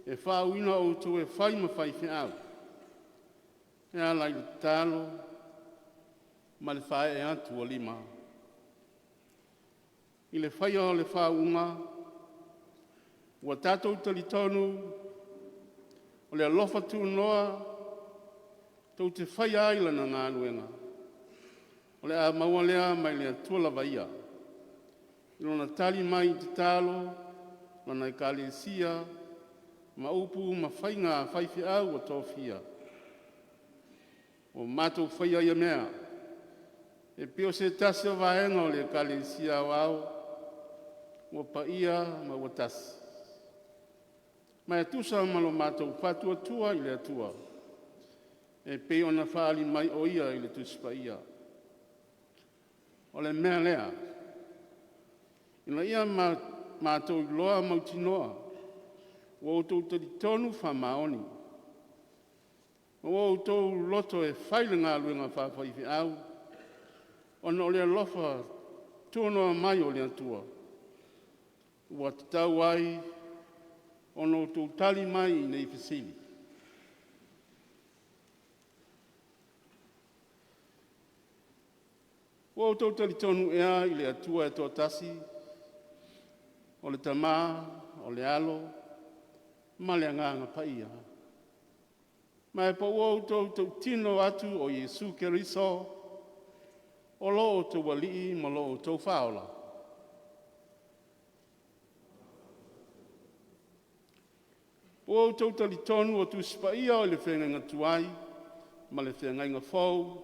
e faauuina outou e fai ma faifeau e ala i le tatalo ma le faaee atu o lima. I le faia o le faauuga, ua tatou talitonu o le alofa tunoa tou te faia ai Lana galuega, o le a maua lea mai le Atua lava Ia, i Lona tali mai i tatalo a Lana Ekalesia ma upu ma faiga a faifeau ua tofia. Ua matou faia ia mea e pei o se tasi o vaega o le Ekalesia Aoao ua paia ma ua tasi, ma e tusa ma lo matou faatuatua i le Atua e pei ona faaali mai o Ia i le Tusi Paia. O le mea lea, ina ia matou iloa mautinoa ua outou talitonu faamaoni ma ua outou loto e fai le galuega faafaifeau ona o le alofa tunoa mai o le Atua, ua tatau ai ona outou tali mai i nei fesili. Ua outou talitonu ea i le Atua e toatasi, o le Tama, o le Alo ma le Agaga Paia? Ma e po ua outou tautino atu o Iesu Keriso o lo outou Alii ma lo outou Faaola? Ua outou talitonu o Tusi Paia o le Feagaiga Tuai ma le Feagaiga Fou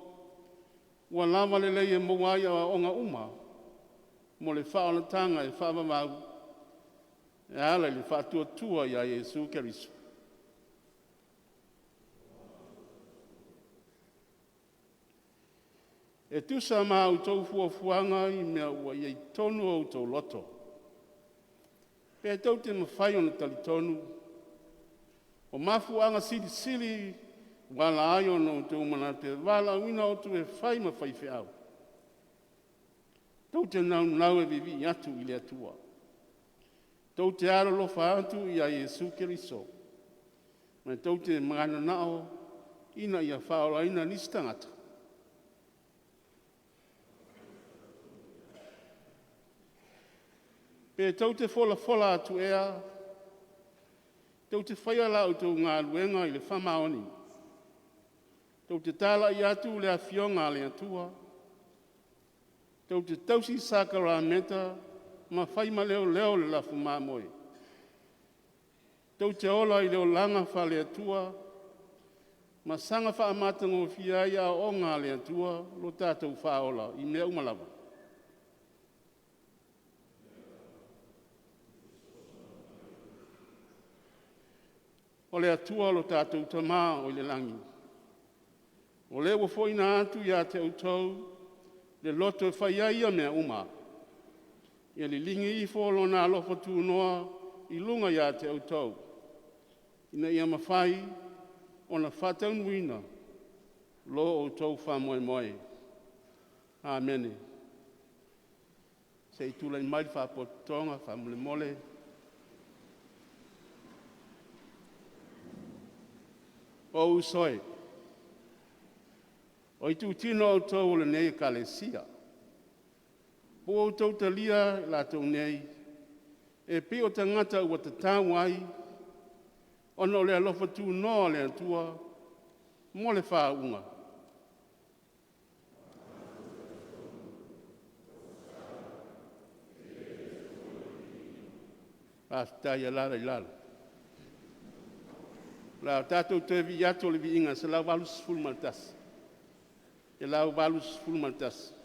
ua lava lelei e maua ai aoaoga uma mo le faaolataga e faavavau e ala i le faatuatua ia Iesu Keriso? E tusa ma a outou fuafuaga i mea ua i totonu o outou loto, pe tou te mafai ona talitonu o mafuaaga silisili ua ala ai ona outou manatu e valaauina outou e fai ma faifeau, tou te naunau e vivii atu i le Atua, tou te alolofa atu ia Iesu Keriso, ma tou te mananao ina ia faaolaina nisi tagata? Pe tou te folafola atu ea, tou te faia la outou galuega i le faamaoni, tou te talai atu le Afioga a le Atua, tou te tausi sakarameka ma faimaleoleo le lafu mamoe, tou te ola i le olaga faale-Atua ma saga faamatagofie ai aoaoga a le Atua lo tatou Faaola i mea uma lava? O le Atua lo tatou Tama o i le lagi, o Le ua foaiina atu ia te outou le loto e fai ai ia mea uma, ia liligi ifo Lona alofa tunoa i luga ia te outou, ina ia mafai ona faataunuuina lo outou faamoemoe. Amene. Se i tulai mai le Faapotopotoga faamolemole. Ou uso e, o itutino outou o lenei ekalesia, ua outou talia i latou nei e pei o tagata ua tatau ai ona o le alofa tunoa o le Atua mo le faauuga. Faafetai ia alaala i lalo. O le a tatou toe vivii atu i le viiga e 181, 181.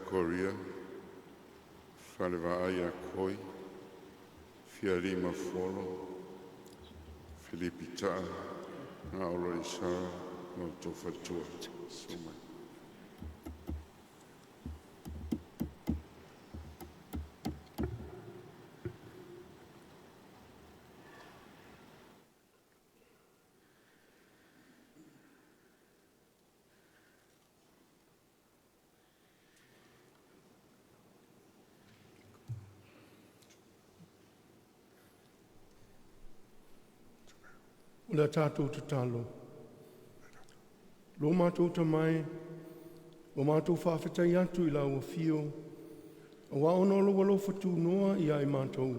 Koria, Falevaai Akoi, Fialima Folo, Filipi Ta'a, Gaolo Isara, ma outou faletua. Susu mai. O le a tatou tatalo. Lo matou Tama e, ua matou faafetai atu i lau afio, auā ona o lou alofa tunoa ia i matou,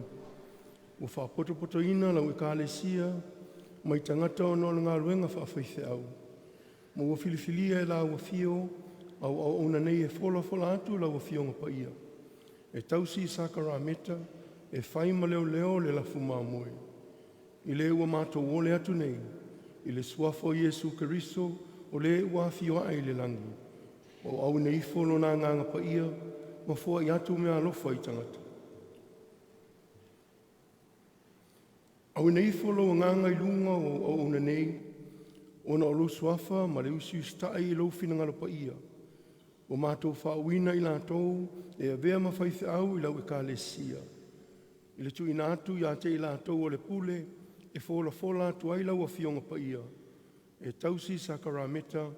ua faapotopotoina lau Ekalesia mai tagata ona o le galuega faafaifeau, ma ua filifilia e lau afio au auauna nei e folafola atu lau Afioga Paia, e tausi sakarameta, e fai ma leoleo le lafu mamoe. I le ua matou ole atu nei, i le suafa o Iesu Keriso, o le ua afio ae i le lagi, ma ua auina ifo lona Agaga Paia ma foai atu meaalofa i tagata. Auina ifo lou Agaga i luga o au auauna nei, ona o lou suafa ma le usiusitai i lou finagalo paia, ua matou faauuina i latou e avea ma faifeau i lau Ekalesia, i le tuuina atu ia te i latou o le pule e folafola atu ai lau Afioga Paia, e tausi sakarameta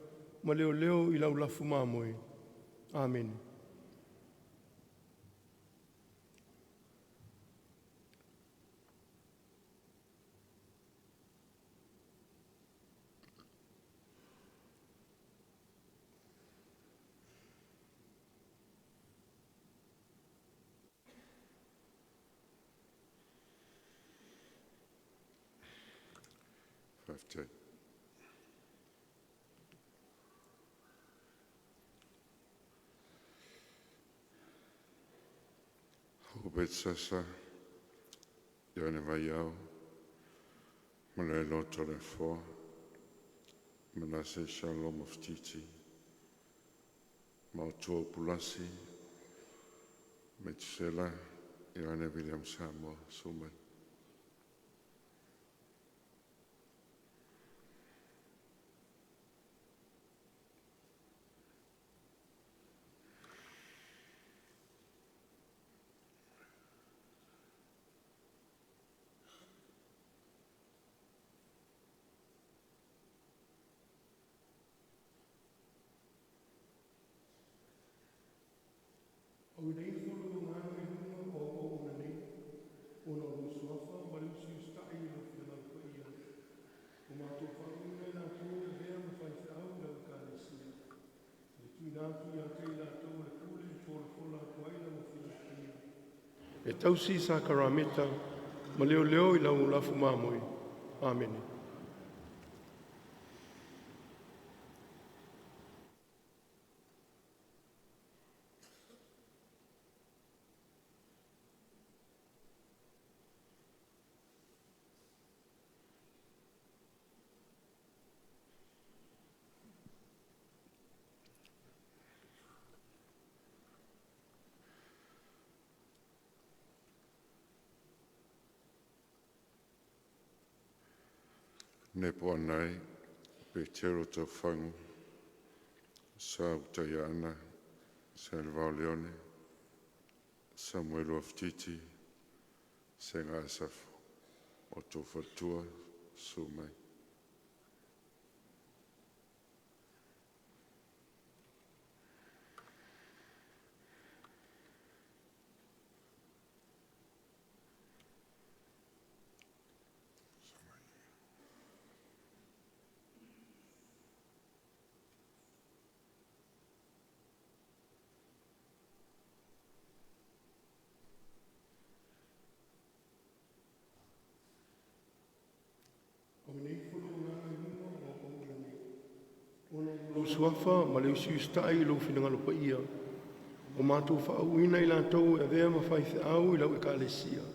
ma leoleo i lau lafu mamoe. Amene. Faafetai. Hobet Sasa, Ioane Vaiao, Malaeloto le Afoa, Manase Shalom of Titi, Maotua Pulasi, Metusela, Ioane William Samoa, susu mai. Auina ifo lou Agaga i luga o au auauna nei, ona o lou suafa ma le usiusitai i lou finagalo paia, ua matou faauuina i latou e avea ma faifeau i lau Ekalesia, i le tuuina atu ia te i latou o le pule e folafola atu ai lau Afioga Paia, e tausi sakarameta ma leoleo i lau lafu mamoe. Amene. Nepo Anai, Petero Taufagu, Sa Utaiana, Salvao Leone, Samuelu Aftiti, Sega Asafo, o outou faletua, susu mai. Auina ifo lou Agaga i luga o au auauna nei, ona o lou suafa ma le usiusitai i lou finagalo paia, ua matou faauuina i latou e avea ma faifeau i lau Ekalesia,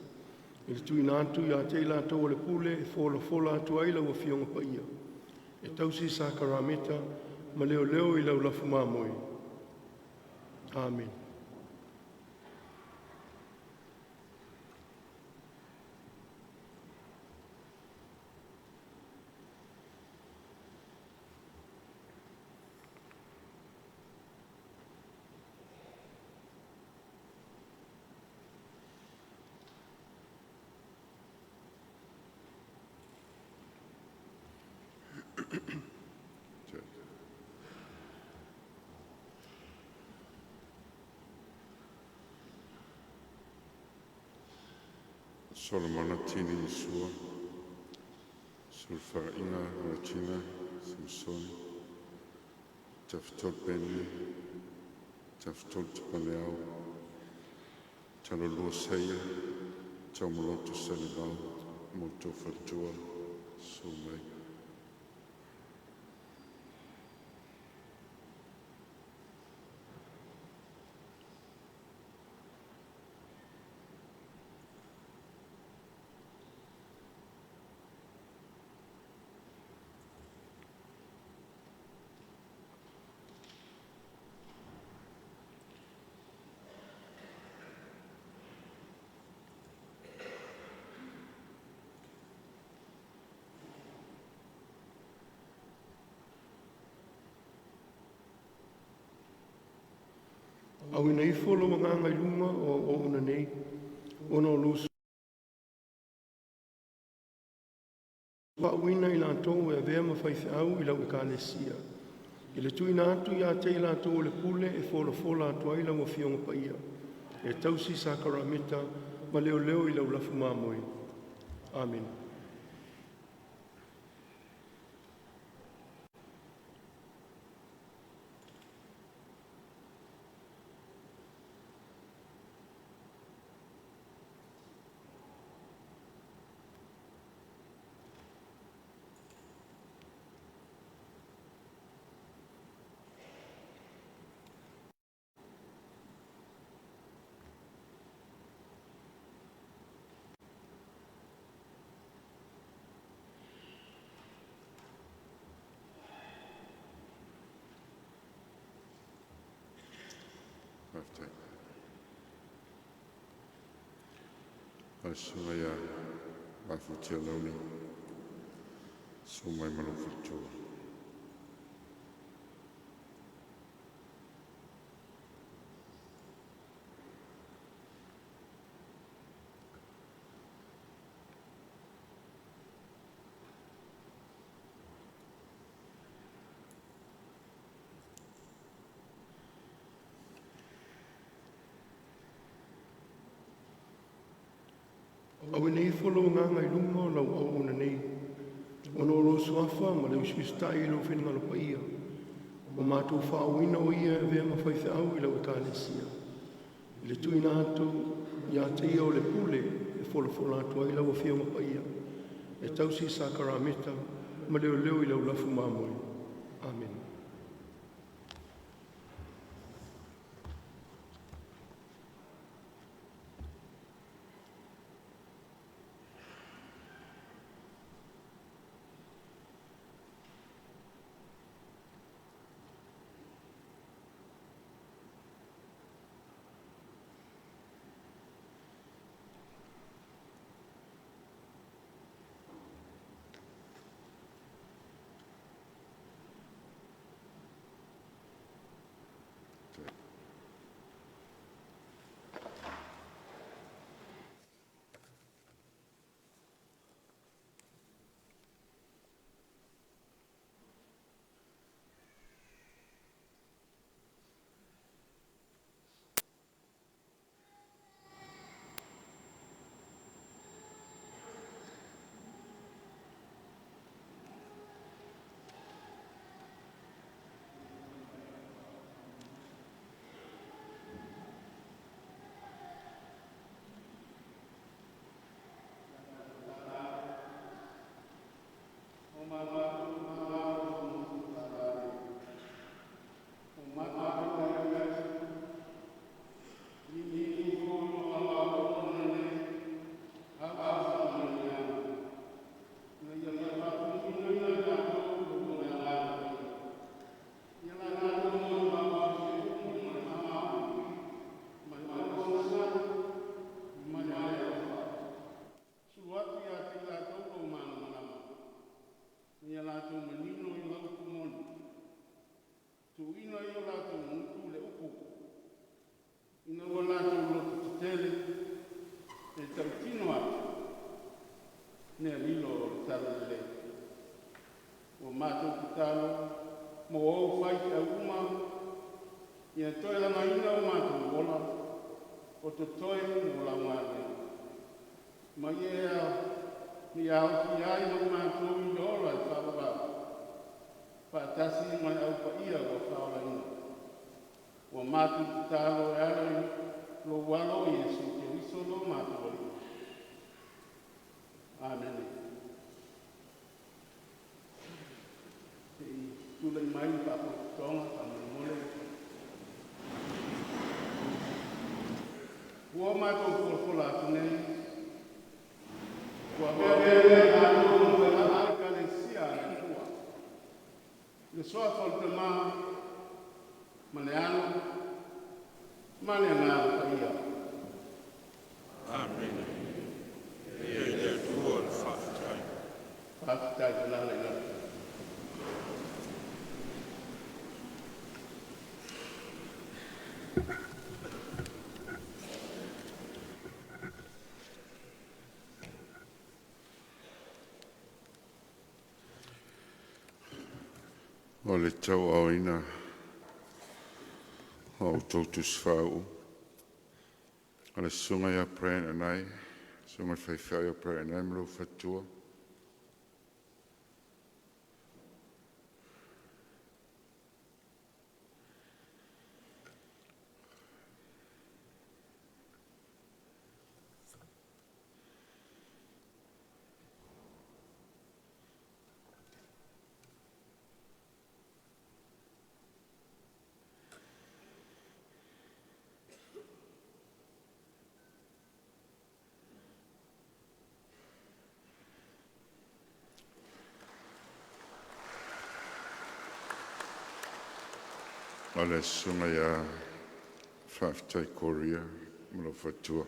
i le tuuina atu ia te i latou o le pule e folafola atu ai lau Afioga Paia, e tausi sakarameta ma leoleo i lau lafu mamoe. Amene. Solomona Tini Isua, Sulufaiga Valentina Samasoni, Tafatolu Peni, Tafatolu Tapaneau, Talolua Saia, Taumaloto Salivao, ma outou faletua. Susu mai. Auina ifo lou agaga i luga o auauna nei, ona o lou faauuina i latou e avea ma faifeau i lau Ekalesia, i le tuuina atu ia te i latou o le pule e folafola atu ai lau Afioga Paia, e tausi sakaramita ma leoleo i lau lafu mamoe. Amene. Faafetai. Le Susuga ia Mafutia Lauli, susu mai ma lou faletua. Auina ifo lou agaga i luga o lau auauna nei, ona o lou suafa ma le usiusitai i lou finagalo paia, ua matou faauuina o ia e avea ma faifeau i lau Ekalesia, i le tuuina atu ia te ia o le pule e folafola atu ai lau Afioga Paia, e tausi sakaramita ma leoleo i lau lafu mamoe. Amene. Sulu atu ia te i latou lou malamalama, ina ia latou manino i lau upu moni. Tuuina i o latou gutu le upu, ina ua latou loto tetele e tautino atu mea lilo o le talalelei. Ua matou tatalo mo ou faifeau uma, ia toe lagaina o matou ola o totoe mo lau galuega. Ma ia ia aofia ai ma matou i le ola e faavavau, faatasi ma le aupaia ua faaolaina. Ua matou tatalo e ala i lou alo o Iesu Keriso lo matou Alii. Amene. Se i tulai mai le faapotopotoga faamolemole. Ua matou folafola atu nei, ua avea lea matou ma Ekalesia a le Atua. Le suafa o le Tama ma le Alo ma le Agaga Paia. Amene. Ia i le Atua le faafetai. Faafetai alaala i lalo. O le tauaaoina o outou tusi faauu a le susuga ia Brian Anai, susuga i le faifeau ia Brian Anai ma lou faletua. O le susuga ia Faafetai Koria ma lou faletua.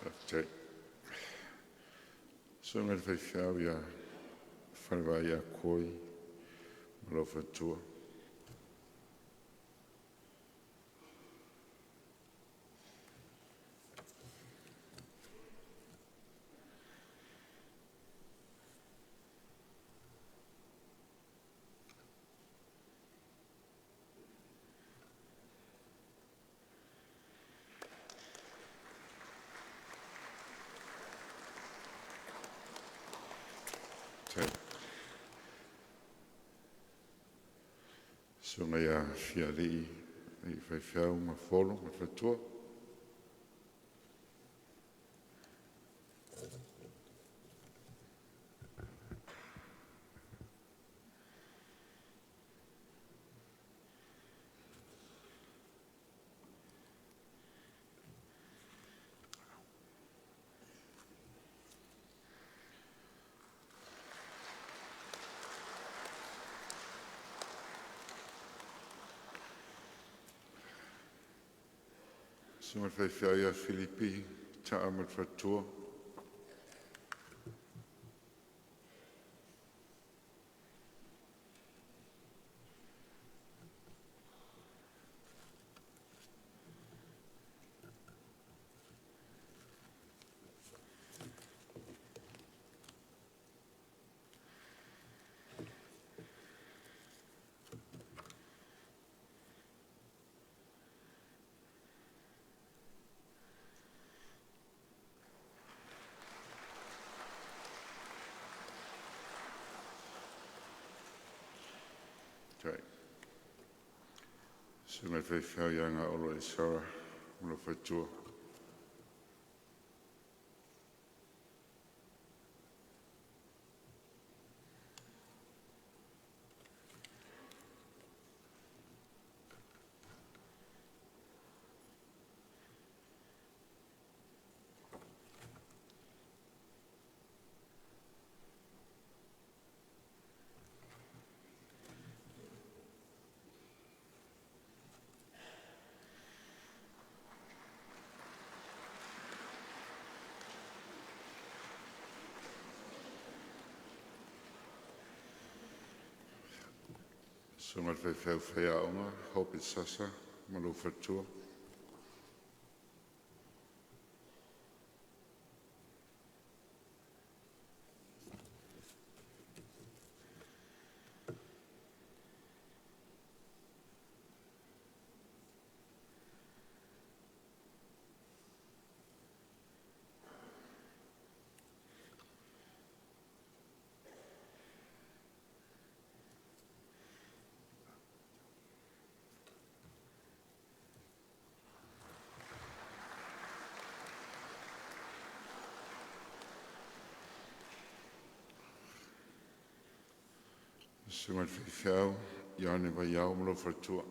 Faafetai. Susuga i le faifeau ia Falevaa ia Koi ma lou faletua. Faafetai. Susuga ia Fialii i faifeau ma Folo ma le faletua. Susuga i le faifeau ia Filipi Taa ma le faletua. Faafetai. Susuga i le faifeau ia Gaolo Esara ma lou faletua. Susuga i le Faifeau Faiaoga Hope Sasa ma lou faletua. Susuga i le Faifeau Ioane Vaiao ma lou faletua.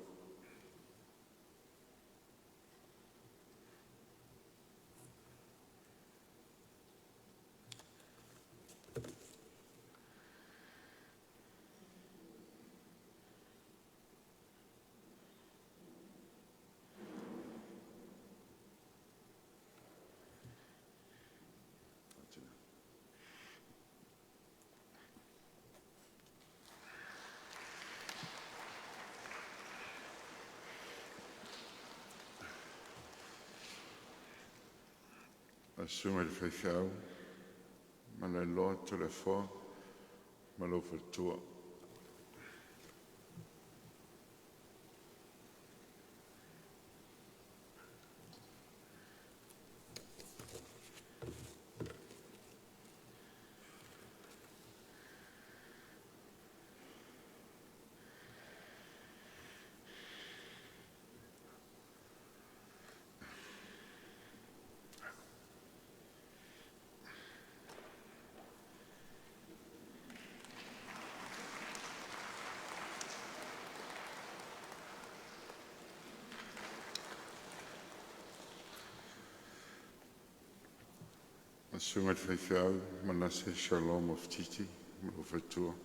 Susuga i le Faifeau Malaeloa Toleafoa ma lou faletua. Susuga i le Faifeau Manase Shalom Mofutiti ma lou faletua.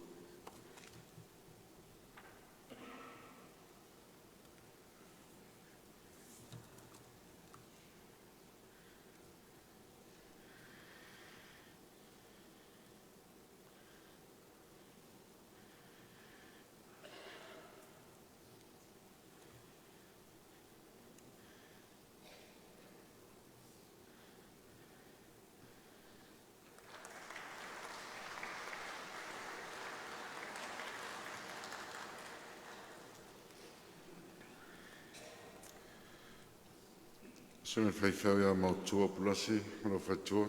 Susuga i le Faifeau ia Mautua Pulasi ma lou faletua.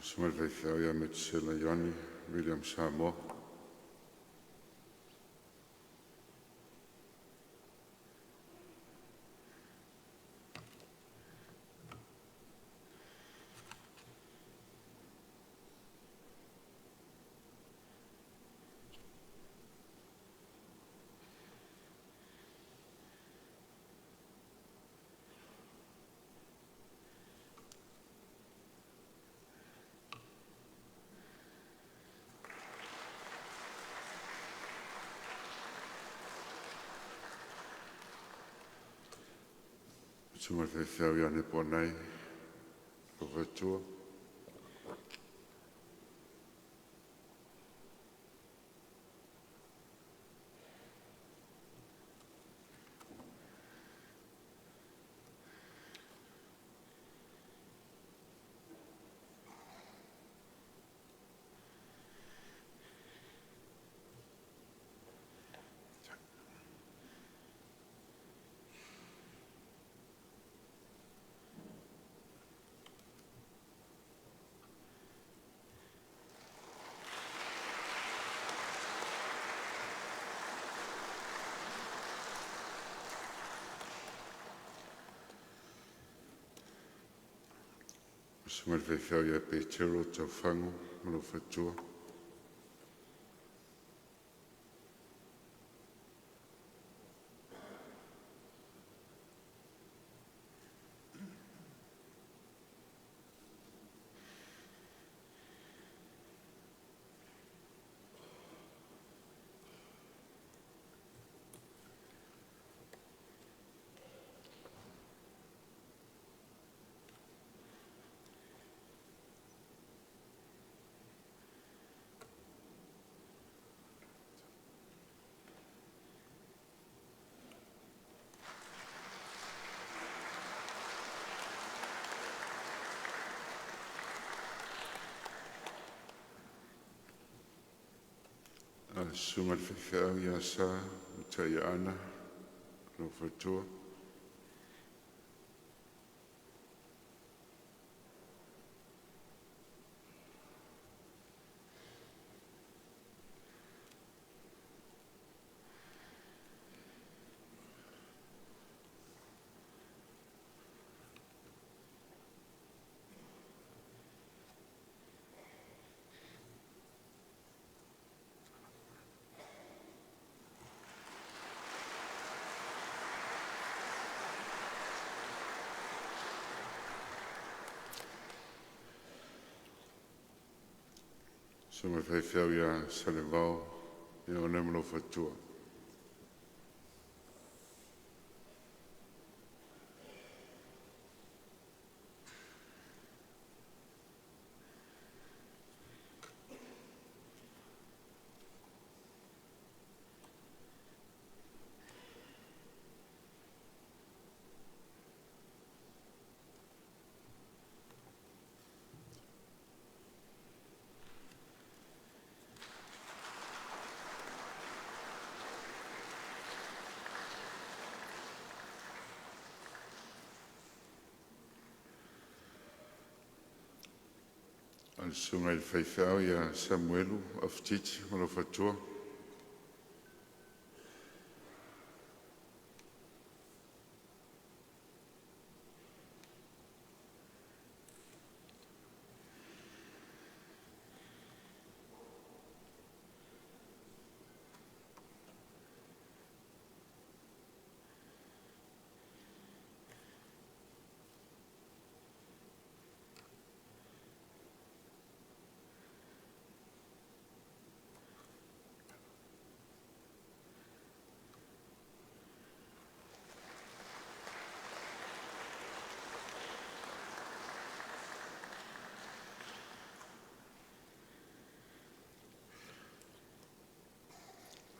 Susuga i le Faifeau ia Metusela Ioane William Samoa. Susuga i le Faifeau ia Neponai lou faletua. Susuga i le Faifeau ia Petero Taufago ma lou faletua. A le Susuga i le Faifeau ia Sa Mutaiaana ma lou faletua. Susuga i le Faifeau ia Salevao Ioane ma lou faletua. A le Susuga i le Faifeau ia Samuelu Afatiti ma lou faletua.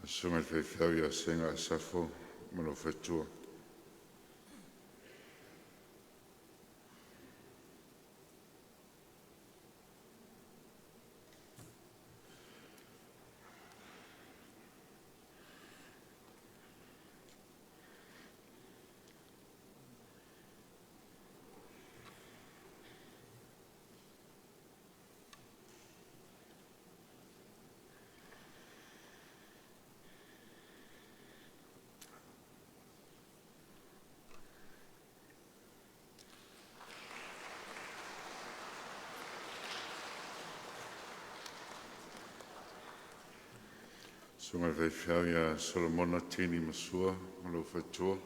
Le Susuga i le Faifeau ia Sega Asafo ma lou faletua. Susuga i le Faifeau ia Solomona Tini Masua ma lou faletua.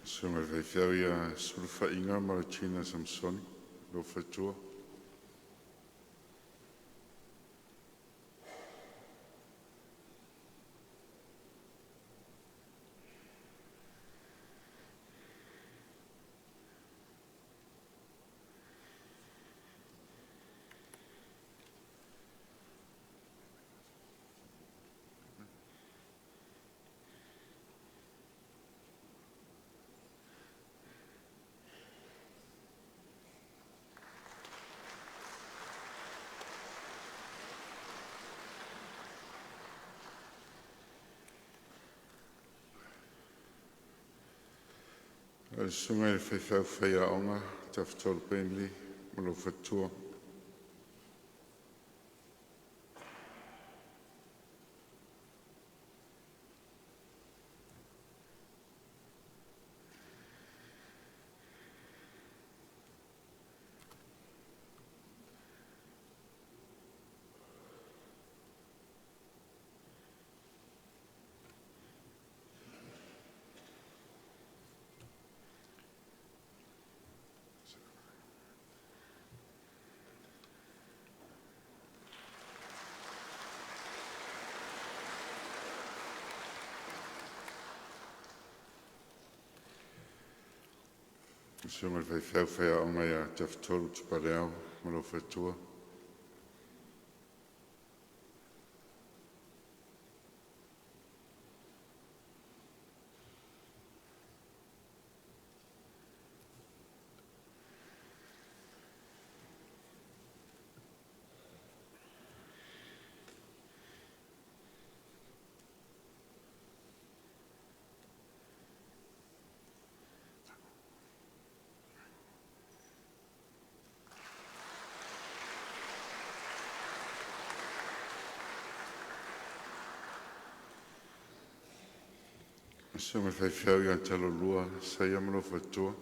Susuga i le Faifeau ia Sulufaiga Maratina Samasoni, lou faletua. O le susuga i le faifeau faiaoga Tafatolu Bentley ma lou faletua. Le susuga i le faifeau faiaoga ia Tafatolu Tupaleau ma lou faletua. Le susuga i le faifeau ia Talolua Saia ma lou faletua.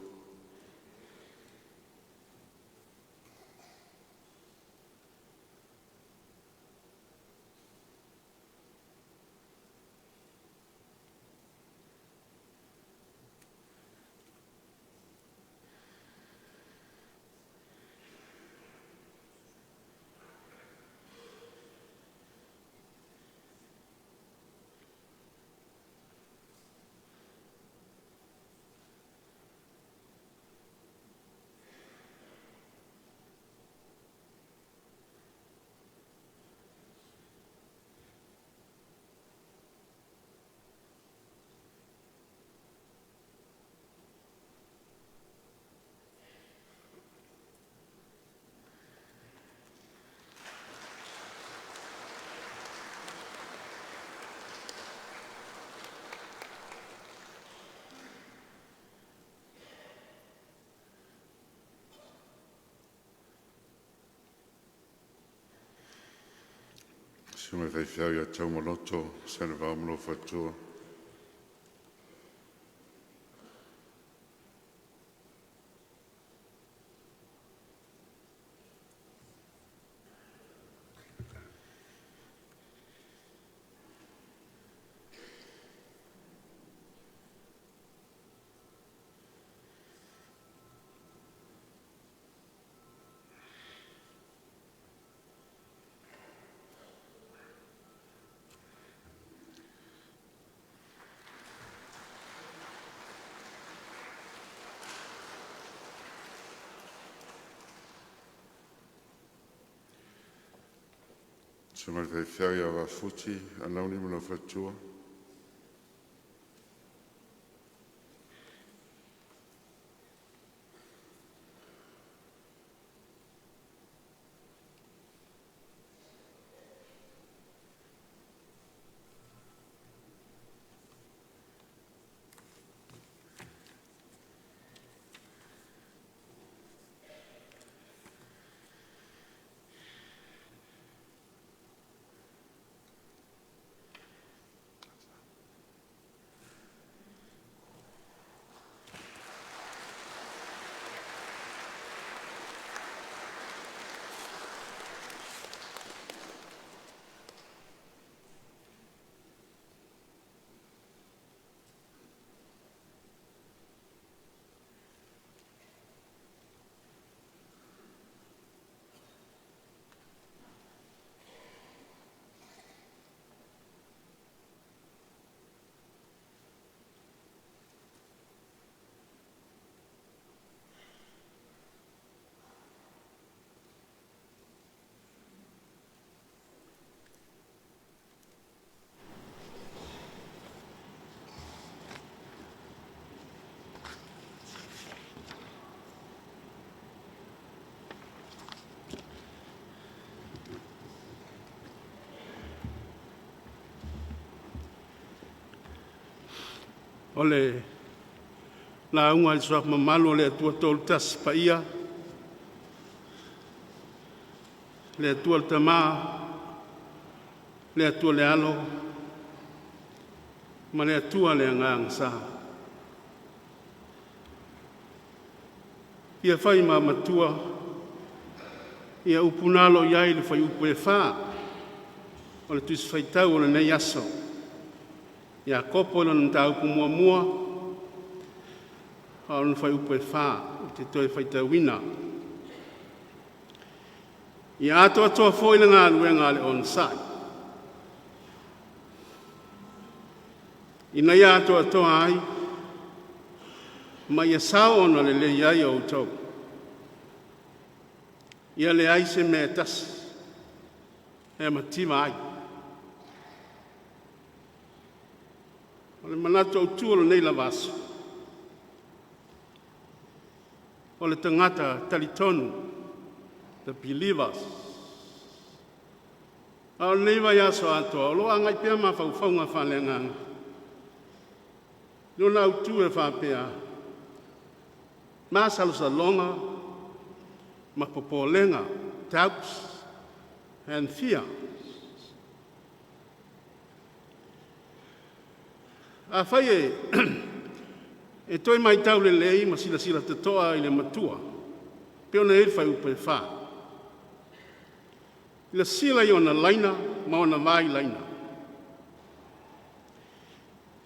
Susuga i le faifeau ia Taumaloto Salevao ma lou faletua. Susuga i le faifeau ia Vafuti Alauli ma lou faletua. O le Lauga i le Suafa mamalu o le Atua Toolutasi Paia, le Atua le Tama, le Atua le Alo ma le Atua le Agaga Sa. Fia fai ma matua ia upu na alo i ai le fuaiupu e 4 o le Tusi Faitau o lenei aso. Iakopo i lona mataupu muamua, a o lona fuaiupu e 4 ou te toe faitauina. Ia atoatoa foi le galuega a le onosai, ina ia atoatoa ai ma ia sao ona lelei ai outou, ia leai se mea e tasi e mativa ai. O le manatu autu o lenei lava aso, o le tagata talitonu, the believers. A o lenei vaiaso atoa, o lo o agai pea mafaufauga faaleagaga i lona autu e faapea, masalosaloga ma popolega, doubts and fear. Afai e toe matau lelei ma silasila totoa i le matua, e pei ona i ai le fuaiupu e 4, silasila i ona laina ma ona vailaina,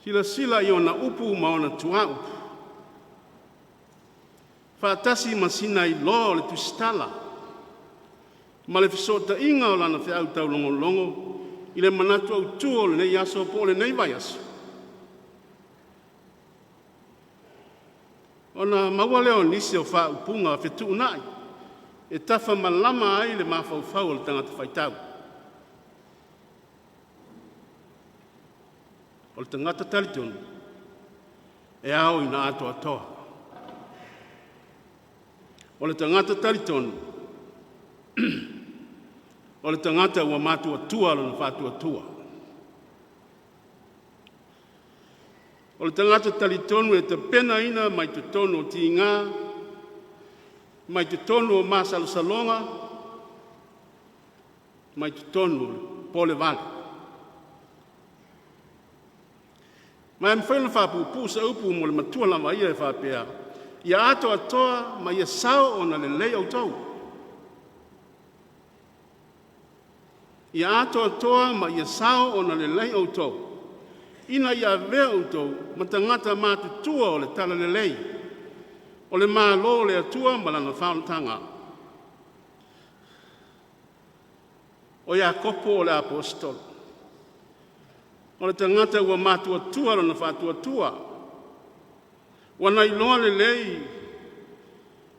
silasila i ona upu ma ona tuaupu, faatasi ma sina iloa o le tusitala ma le fesootaiga o lana feau taulogologo i le manatu autu o lenei aso po o lenei vaiaso, ona maua lea o nisi o faaupuga fetuunai e tafamalama ai le mafaufau o le tagata faitau. O le tagata talitonu e ao ina atoatoa. O le tagata talitonu, o le tagata ua matuatua lona faatuatua. O le tagata talitonu e tapenaina mai totonu o tiga, mai totonu o masalosaloga, mai totonu o le polevale. Ma e mafai ona faapuupuu se upu mo le matua lava ia e faapea, ia atoatoa ma ia sao ona lelei outou. Ia atoatoa ma ia sao ona lelei outou, ina ia avea outou ma tagata matutua o le talalelei o le Malo o le Atua ma lana faaolataga. O Iakopo o le Aposetolo, o le tagata ua matuatua lona faatuatua, ua na iloa lelei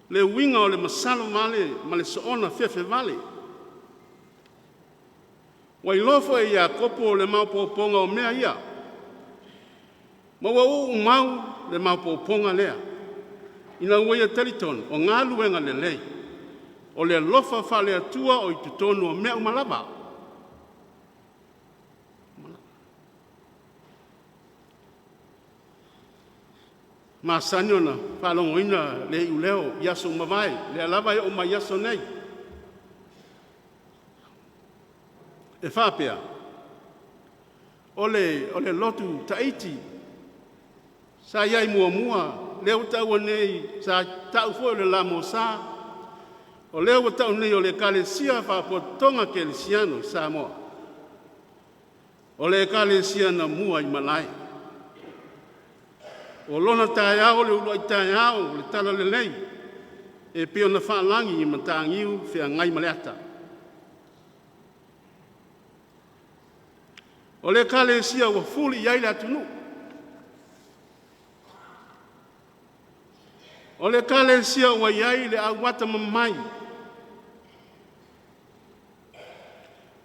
le uiga o le masalo vale ma le soona fefe vale. Ua iloa foi e Iakopo le maopoopoga o mea ia, ma ua uumau le maopoopoga lea, ina ua ia talitonu, o galuega lelei, o le alofa faale-Atua o i totonu o mea uma lava. E masani ona faalogoina le iuleo i aso ua mavae, lea lava e oo mai i aso nei, e faapea, o le lotu Taiti sa i ai muamua, lea ua taua nei, sa tau foi o le LMS, o lea ua tau nei o le Ekalesia Faapotopotoga Kerisiano i Samoa, o le Ekalesia na mua i malae. O lona taeao o le uluai taeao o le talalelei e pei ona faalagi i Mataniu Feagaimaleata. O le Ekalesia ua fuli i ai le atunuu. O le Ekalesia ua i ai le au atamamai.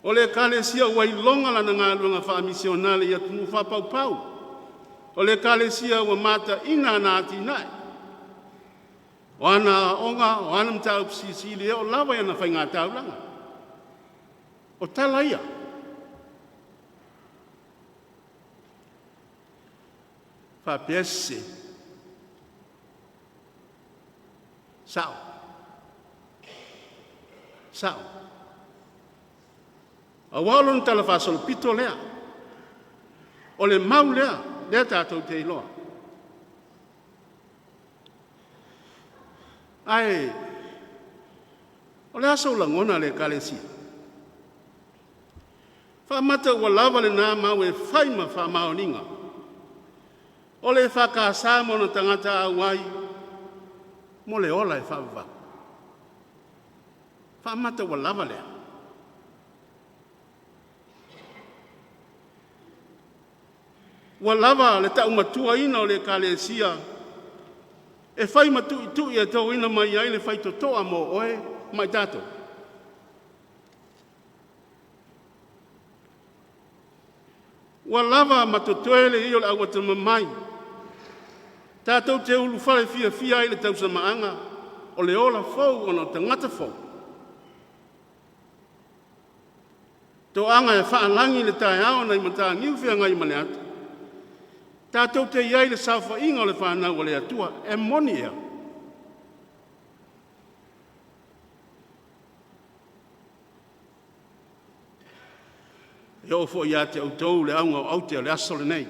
O le Ekalesia ua iloga lana galuega faamisionale i atunuu faapaupau. O le Ekalesia ua mataina ana atinae, o ana aoaoga, o ana mataupu silisili e oo lava i ana faigataulaga. O tala ia. Faapea e sese? Sa'o. Sa'o. Auā o lona talafaasolopito lea, o le mau lea, lea tatou te iloa. Ae o le a sou lagona le Ekalesia? Faamata ua lava lena mau e fai ma faamaoniga o le EFKS ma ona tagata auai mo le ola e faavavau? Faamata ua lava lea? Ua lava le ta'umatuaina o le Ekalesia e fai ma tu'itu'i e toina mai ai le faitotoa mo oe ma i tatou? Ua lava ma totoe le ie o le auatamamai tatou te ulufale fiafia ai i le tausamaaga o le ola fou ona o tagata fou? Toaga e faalagi le taeao nai Mataniu Feagaimaleata, tatou te i ai i le saofaiga o le fanau a le Atua. E moni ea? E oo foi ia te outou le auga o aute o le aso lenei,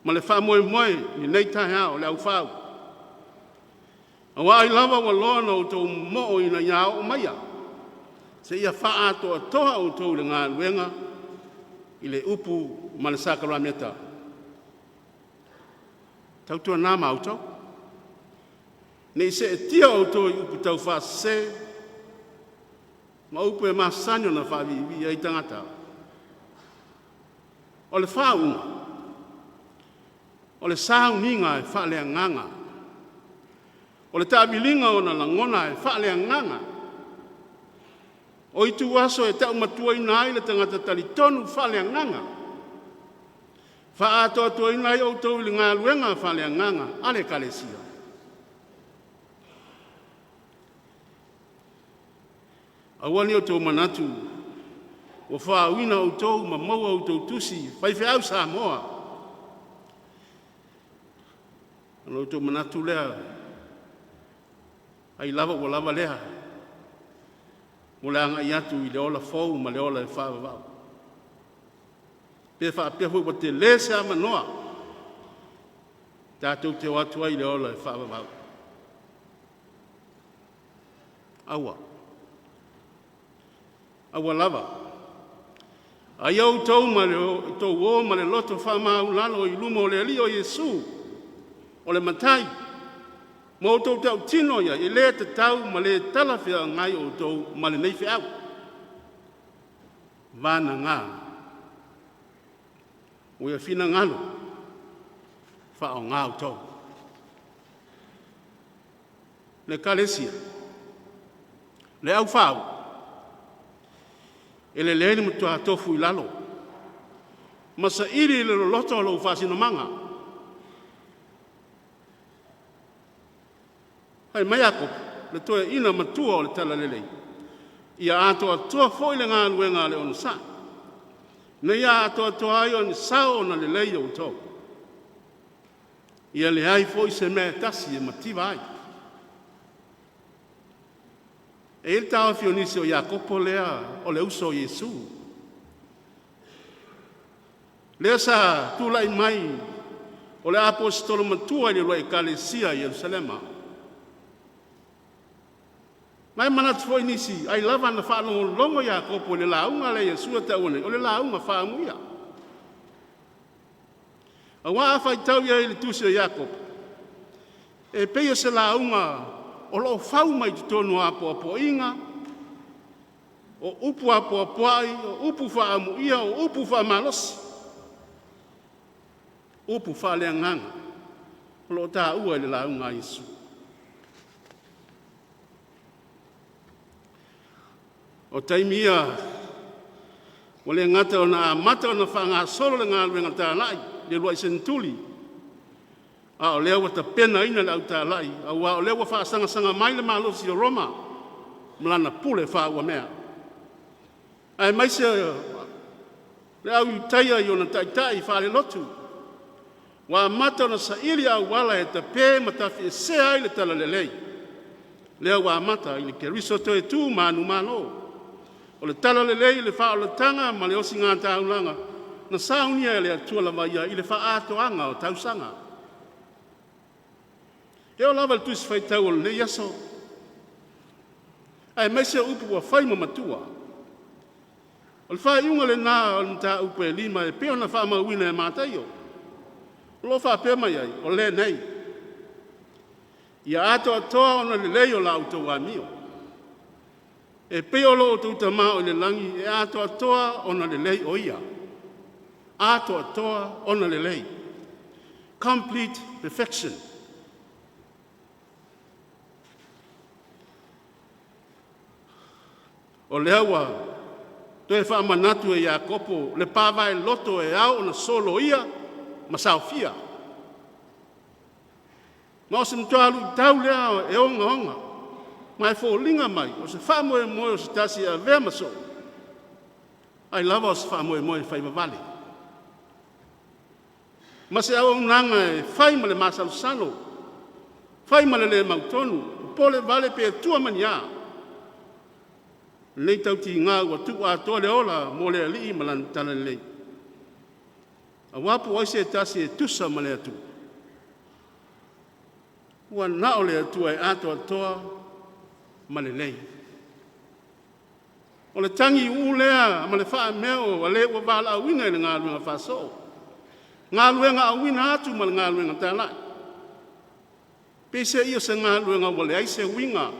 ma le faamoemoe i lenei taeao le aufau, aua ai lava ua loa ona outou momoo ina ia oo maia seia faaatoatoa outou i le galuega i le upu ma le sakarameka. Tautuana ma outou, ne i seetia outou i upu taufaasese ma upu e masani ona faaviivii ai tagata. O le faauuga, o le sauniga e faaleagaga, o le taamiliga o ona lagona e faaleagaga, o ituaso e taumatuaina ai le tagata talitonu faaleagaga, faaatoatoaina ai outou i le galuega faaleagaga a le Ekalesia. Aua ne i outou manatu ua faauuina outou ma maua a outou tusi faifeau Samoa, ona outou manatu lea ai lava ua lava lea mo le agai atu i le ola fou ma le ola e faavavau. Pe faapea foi ua tele se avanoa tatou te o atu ai i le ola e faavavau. Aua. Aua lava. A ia outou ma le outou o ma le loto faamaualalo i luma o le Alii o Iesu, o le Matai, ma outou tautino i ai, e le tatau ma le talafeagai outou ma lenei feau. Vagana ua ia finagalo faaaoga outou. Le Ekalesia, le aufau, e lelei le matua tofu i lalo ma saili i le loloto lou faasinomaga. Fai mai Iakopo, le toeaina matua o le talalelei, ia atoatoa foi le galuega a le onosai, ina ia atoatoa ai ona sao ona lelei o outou. Ia leai foi se mea e tasi e mativa ai. E i ai le taofi o nisi o Iakopo lea o le uso o Iesu, lea sa tulai mai o le aposetolo matua i le uluai ekalesia i Yerusalema. Ma e manatu foi nisi, ai lava na faalogologo Iakopo i le lauga lea a Iesu e taua nei, o le lauga faaamuia. Aua a faitau i ai i le tusi a Iakopo, e pei o se lauga o lo o fau mai totonu o apoapoaiga, o upu apoapoai, o upu faaamuia, o upu faamalosi, upu faaleagaga o lo o taua i le lauga a Iesu. O taimi ia ua le gata ona amata ona faagasolo le galuega talai i le uluai seneturi, a o lea ua tapenaina le autalai, aua o lea ua faasagasagaga mai le malosi o Roma ma lana pule faauamea, aemaise le au Iutaia i ona taitai faalelotu, ua amata ona saili auala e tape ma tafiesea ai le talalelei. Lea ua amata i le Keriso toe tu manumalo. O le talalelei i le faaolataga ma le osigataulaga na saunia e le Atua lava Ia i le faaatoaga o tausaga. E oo lava i le Tusi Faitau o lenei aso, aemaise o upu ua fai ma matua, o le faaiuga lena o le mataupu e 5 e pei ona faamauina e Mataio. O lo o faapea mai ai, o lenei, ia atoatoa ona lelei o la outou amio, e pei o lo outou Tama o i le lagi e atoatoa ona lelei o Ia. Atoatoa ona lelei. Complete perfection. O lea ua toe faamanatu e Iakopo le pa vaeloto e ao ona soloia ma saofia. Ma o se matua luitau lea e ogaoga, ma e foliga mai o se faamoemoe o se tasi e avea ma soo, ai lava o se faamoemoe faivavale, ma se auaunaga e fai ma le masalosalo, fai ma le le mautonu, popolevale pe tua ma ni a, lenei tautiga ua tuu atoa le ola mo le Alii ma Lana Talalelei. Aua po o ai se tasi e tusa ma le Atua? Ua na o le Atua e atoatoa ma lelei. O le tagiuu lea ma le faameo a le ua valaauina i le galuega faasoo, galuega auina atu ma le galuega talai. Peiseai o se galuega ua leai se uiga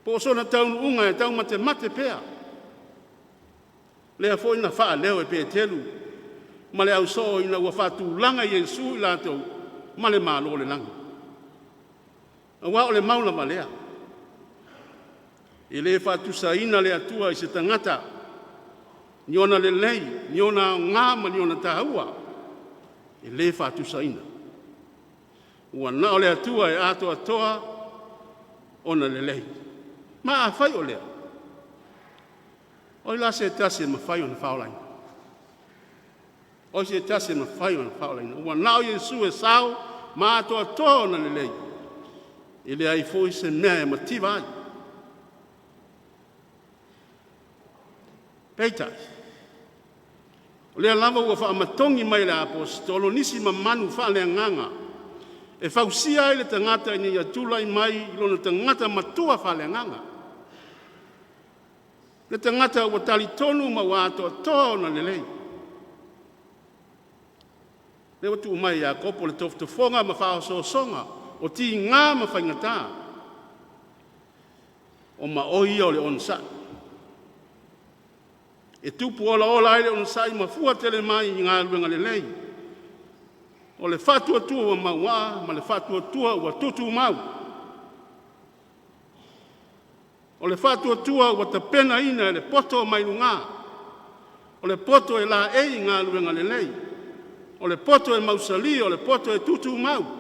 po o sona taunuuga e taumatemate pea. Lea foi na faaleo e Peteru ma le ausoo ina ua faatulaga Iesu i latou ma le Malo o le lagi. Aua o le mau lava lea, e le faatusaina le Atua i se tagata, ni ona lelei, ni ona aoga ma ni ona taua, e le faatusaina. Ua na o le Atua e atoatoa ona lelei. Ma afai o lea, o ai la se tasi e mafai ona faolaina? O ai se tasi e mafai ona faolaina? Ua na o Iesu e sao ma atoatoa ona lelei, e leai foi se mea e mativa ai. Peitai, o lea lava ua faamatogi mai e le Aposetolo nisi mamalu faaleagaga e fausia ai le tagata ina ia tulai mai i lona tagata matua faaleagaga, le tagata ua talitonu ma ua atoatoa ona lelei. Lea ua tuu mai e Iakopo le tofotofoga ma faaosoosoga o tiga ma faigata, o maoi ia o le onosai, e tupu olaola ai le onosai ma fua tele mai i galuega lelei, o le faatuatua ua mauaa ma le faatuatua ua tutumau, o le faatuatua ua tapenaina e le poto mai luga, o le poto e laei i galuega lelei, o le poto e mausali, o le poto e tutumau.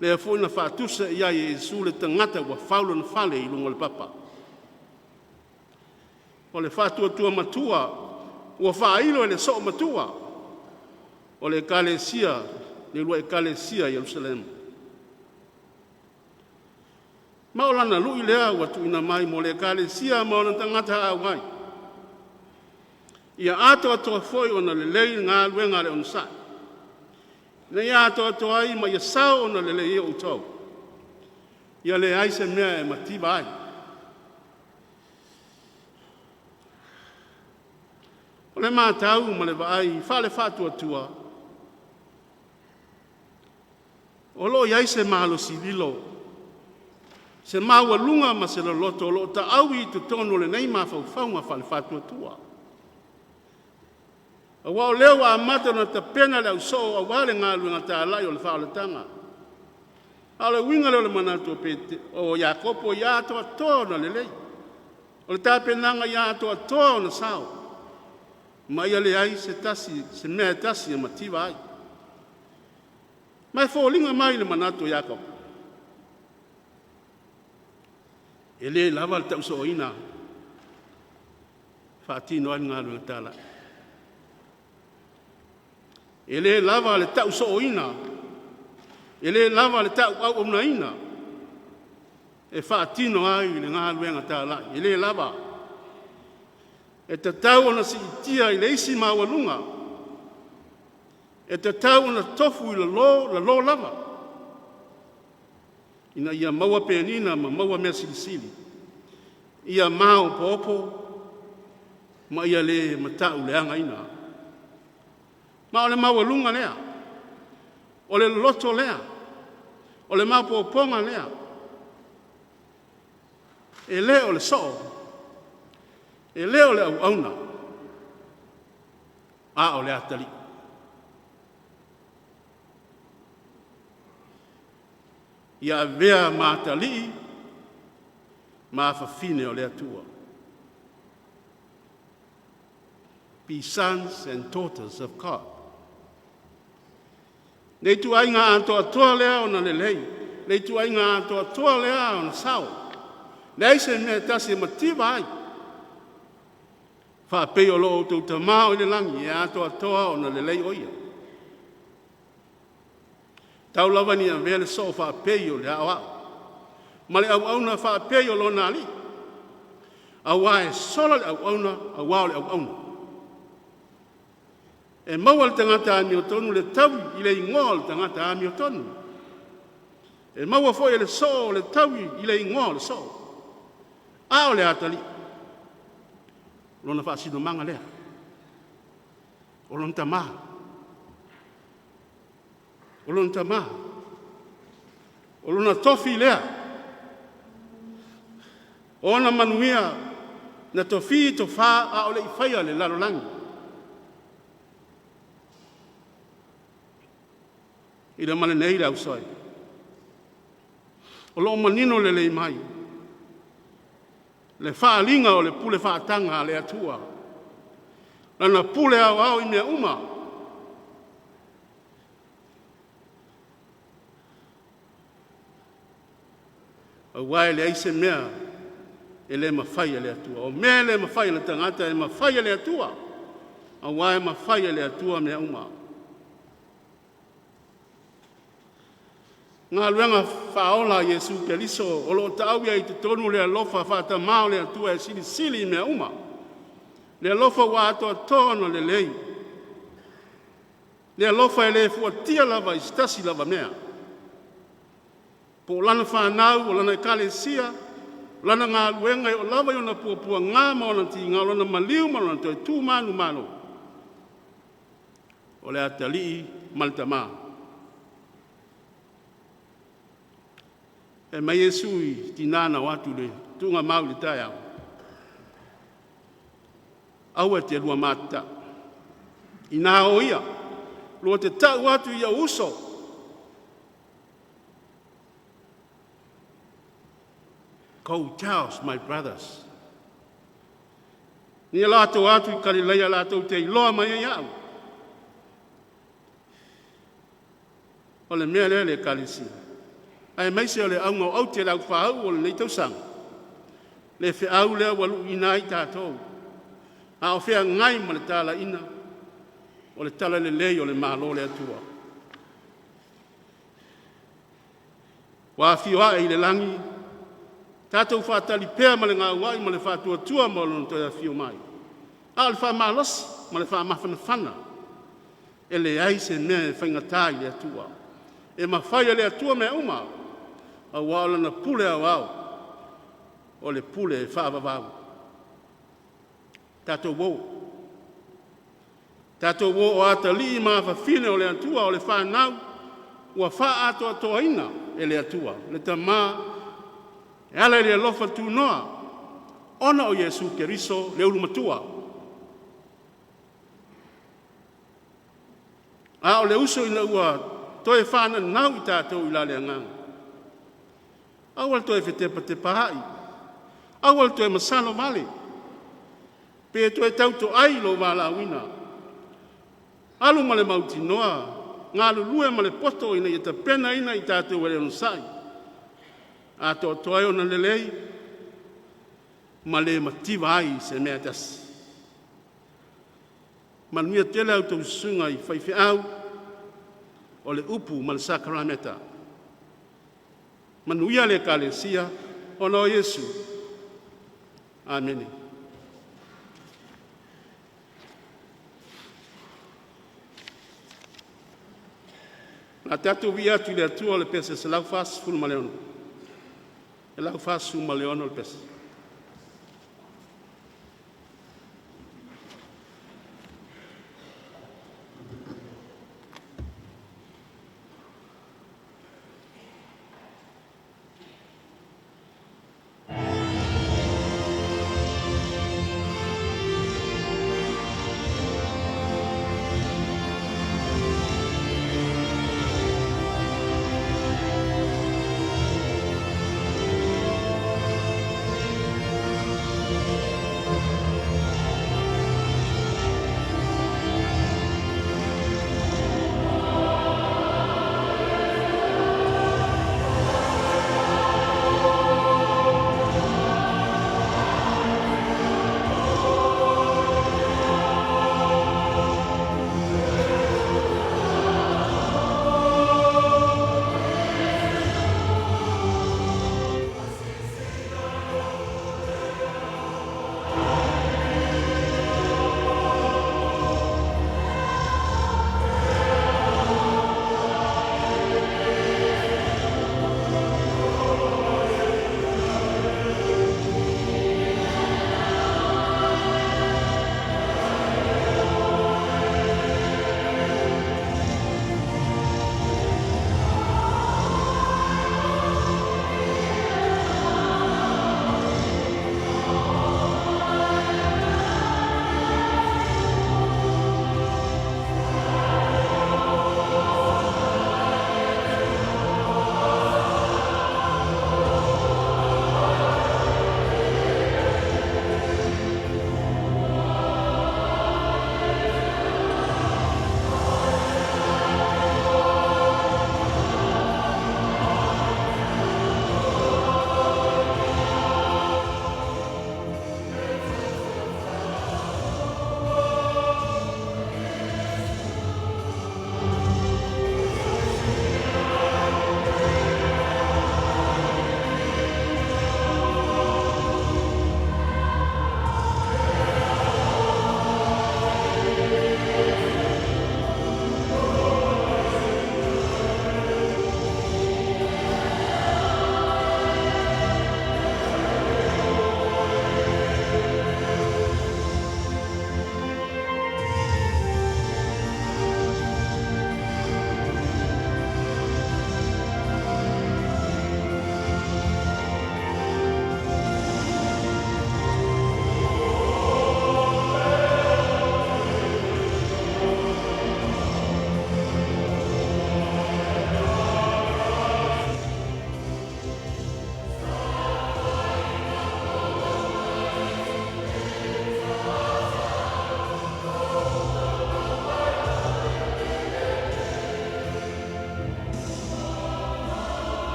Lea foi na faatusa i ai e Iesu le tagata ua fau lona fale i luga o le papa. O le faatuatua matua ua faailo e le soomatua o le Ekalesia, le uluai Ekalesia i Yelusalema. Ma o lana lui lea ua tuuina mai mo le Ekalesia ma ona tagata auai, ia atoatoa foi ona lelei i galuega a le onosai, ina ia atoatoa ai ma ia sao ona lelei ai outou, ia leai se mea e mativa ai. O le matau ma le vaai faale-faatuatua, o lo o i ai se malosi lilo, se maualuga ma se loloto o lo o taaui i totonu o lenei mafaufauga faale-faatuatua, aua o lea ua amata ona tapena le ausoo aua le galuega talai o le faaolataga. A o le uiga lea o le manatu o o Iakopo, ia atoatoa ona lelei. O le tapenaga ia atoatoa ona sao, ma ia leai se tasi, se mea e tasi e mativa ai. Ma e foliga mai i le manatu o Iakopo, e le lava le tausooina e faatino ai le galuega talai. E le lava le tausooina, e le lava le tauauaunaina. E faatino ai le galuega talai, e le lava. E tatau ona siitia i le isi maualuga, e tatau ona tofu i lalo, lalo lava, ina ia maua penina ma maua mea silisili, ia maopoopo ma ia le matauleagaina. Ma o le maualuga lea, o le loloto lea, o le maopoopoga lea, e le o le soo, e le o le auauna, a o le atalii. Ia avea ma atalii ma afafine o le Atua. Be sons and daughters of God. Le ituaiga atoatoa lea ona lelei, le ituaiga atoatoa lea ona sao, leai se mea e tasi e mativa ai, faapei o lo outou Tama o i le lagi e atoatoa ona lelei o ia. Tau lava ina ia avea le soo faapei o le aoao, ma le auauna faapei o lona alii, aua e sola le auauna aua o le auauna. E maua e le tagata amiotonu le taui i le igoa o le tagata amiotonu. E maua foi e le soo le taui i le igoa o le soo. A o le atalii, o lona faasinomaga lea, o lona tama, o lona tama, o lona tofi lea, o ona manuia na tofi tofa a o le i faia le lalolagi. I le ma lenei le ausoe, o lo o manino lelei mai le faaaliga o le pule faataga a le Atua, Lana pule aoao i mea uma. Aua e leai se mea e le mafai e le Atua. O mea e le mafai e le tagata e mafai e le Atua, aua e mafai e le Atua mea uma. Galuega faaola a Iesu Keriso o lo o tau'i ai i totonu le alofa faatamā o le Atua e silisili i mea uma, le alofa ua atoatoa ona lelei, le alofa e le fuatia lava i se tasi lava mea, po o lana fanau, o lana ekalesia, o lana galuega e oo lava i ona puapuaga ma ona tiga, o lona maliu ma lona toe tu manumalo, o le atalii ma le tama. Fai mai Iesu i tina na o atu i le tuugamau i le taeao, aua e te lua matatau, inā o ia, lua te tau atu i ou uso, go tell my brothers. Ia latou o atu i Galilaia latou te iloa mai ai au. O le mea lea le Ekalesia, aemaise o le auga o aute le aufauu o lenei tausaga, le feau lea ua lu'iina ai tatou, a o feagai ma le talaiina o le talalelei o le Malo o le Atua. Ua afio ae i le lagi, tatou faatali pea ma le gauai ma le faatuatua mo Lona toe afio mai. A o le faamalosi ma le faamafanafana, e leai se mea e faigata i le Atua. E mafai e le Atua mea uma, aua o Lana pule aoao, o le pule e faavavau. Tatou o, tatou o o atalii ma afafine o le Atua, o le fanau ua faaatoatoaina e le Atua, le Tama e ala i le alofa tunoa ona o Iesu Keriso le ulumatua. A o le uso ina ua toe fananau i tatou i la le Agaga, aua le toe fetepatepaai, aua le toe masalo vale, pe toe tautoai lou valaauina. Alu ma le mautinoa, galulue ma le poto ina ia tapenaina i tatou e le onosai, atoatoa ai ona lelei ma le mativa ai i se mea e tasi. Manuia tele a outou susuga i faifeau o le upu ma le sakaramaka. Manuia le Ekalesia. Ona o Iesu. Amene. O le a tatou vivii atu i le Atua i le pese 146, 146 le pese.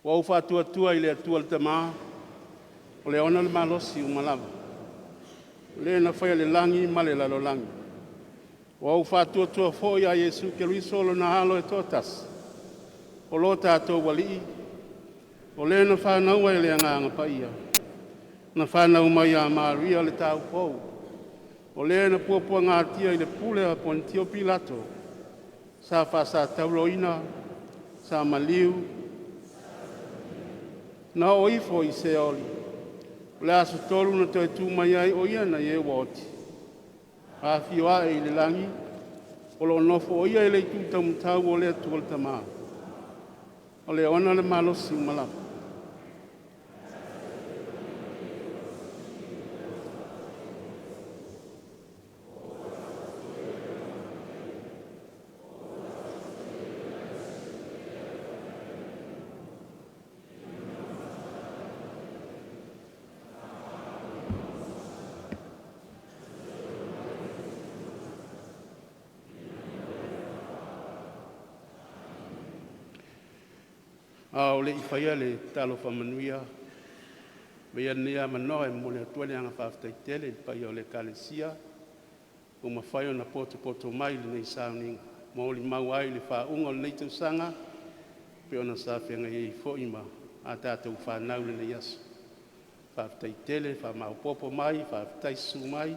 Ua ou faatuatua i le Atua le Tama, o le ona le malosi uma lava, o Le na faia le lagi ma le lalolagi. Ua ou faatuatua foi ia Iesu Keriso Lona Alo e toatasi, o lo tatou Alii, o Le na fanau mai le Agaga Paia, na fanau mai ia Maria o le Taupou, o Le na puapuagatia i le pule a Ponitio Pilato, sa faasatauloina, sa maliu, na oo ifo i Seoli, o le aso tolu na toe tu mai ai o Ia nai e ua oti, afio ae i le lagi, o lo o nofoia le itu taumatau o le Atua le Tama, o le ona le malosi uma lava. A o le i faia le tatalo faamanuia, avea lenei avanoa e momoli atu ai le agaga faafetai tele i le paia o le Ekalesia ua mafai ona potopoto mai i lenei sauniga, molimau ai le faauuga o lenei tausaga e pei ona sa feagai ai foi ma a tatou fanau i lenei aso. Faafetai tele faamaopoopo mai, faafetai susu mai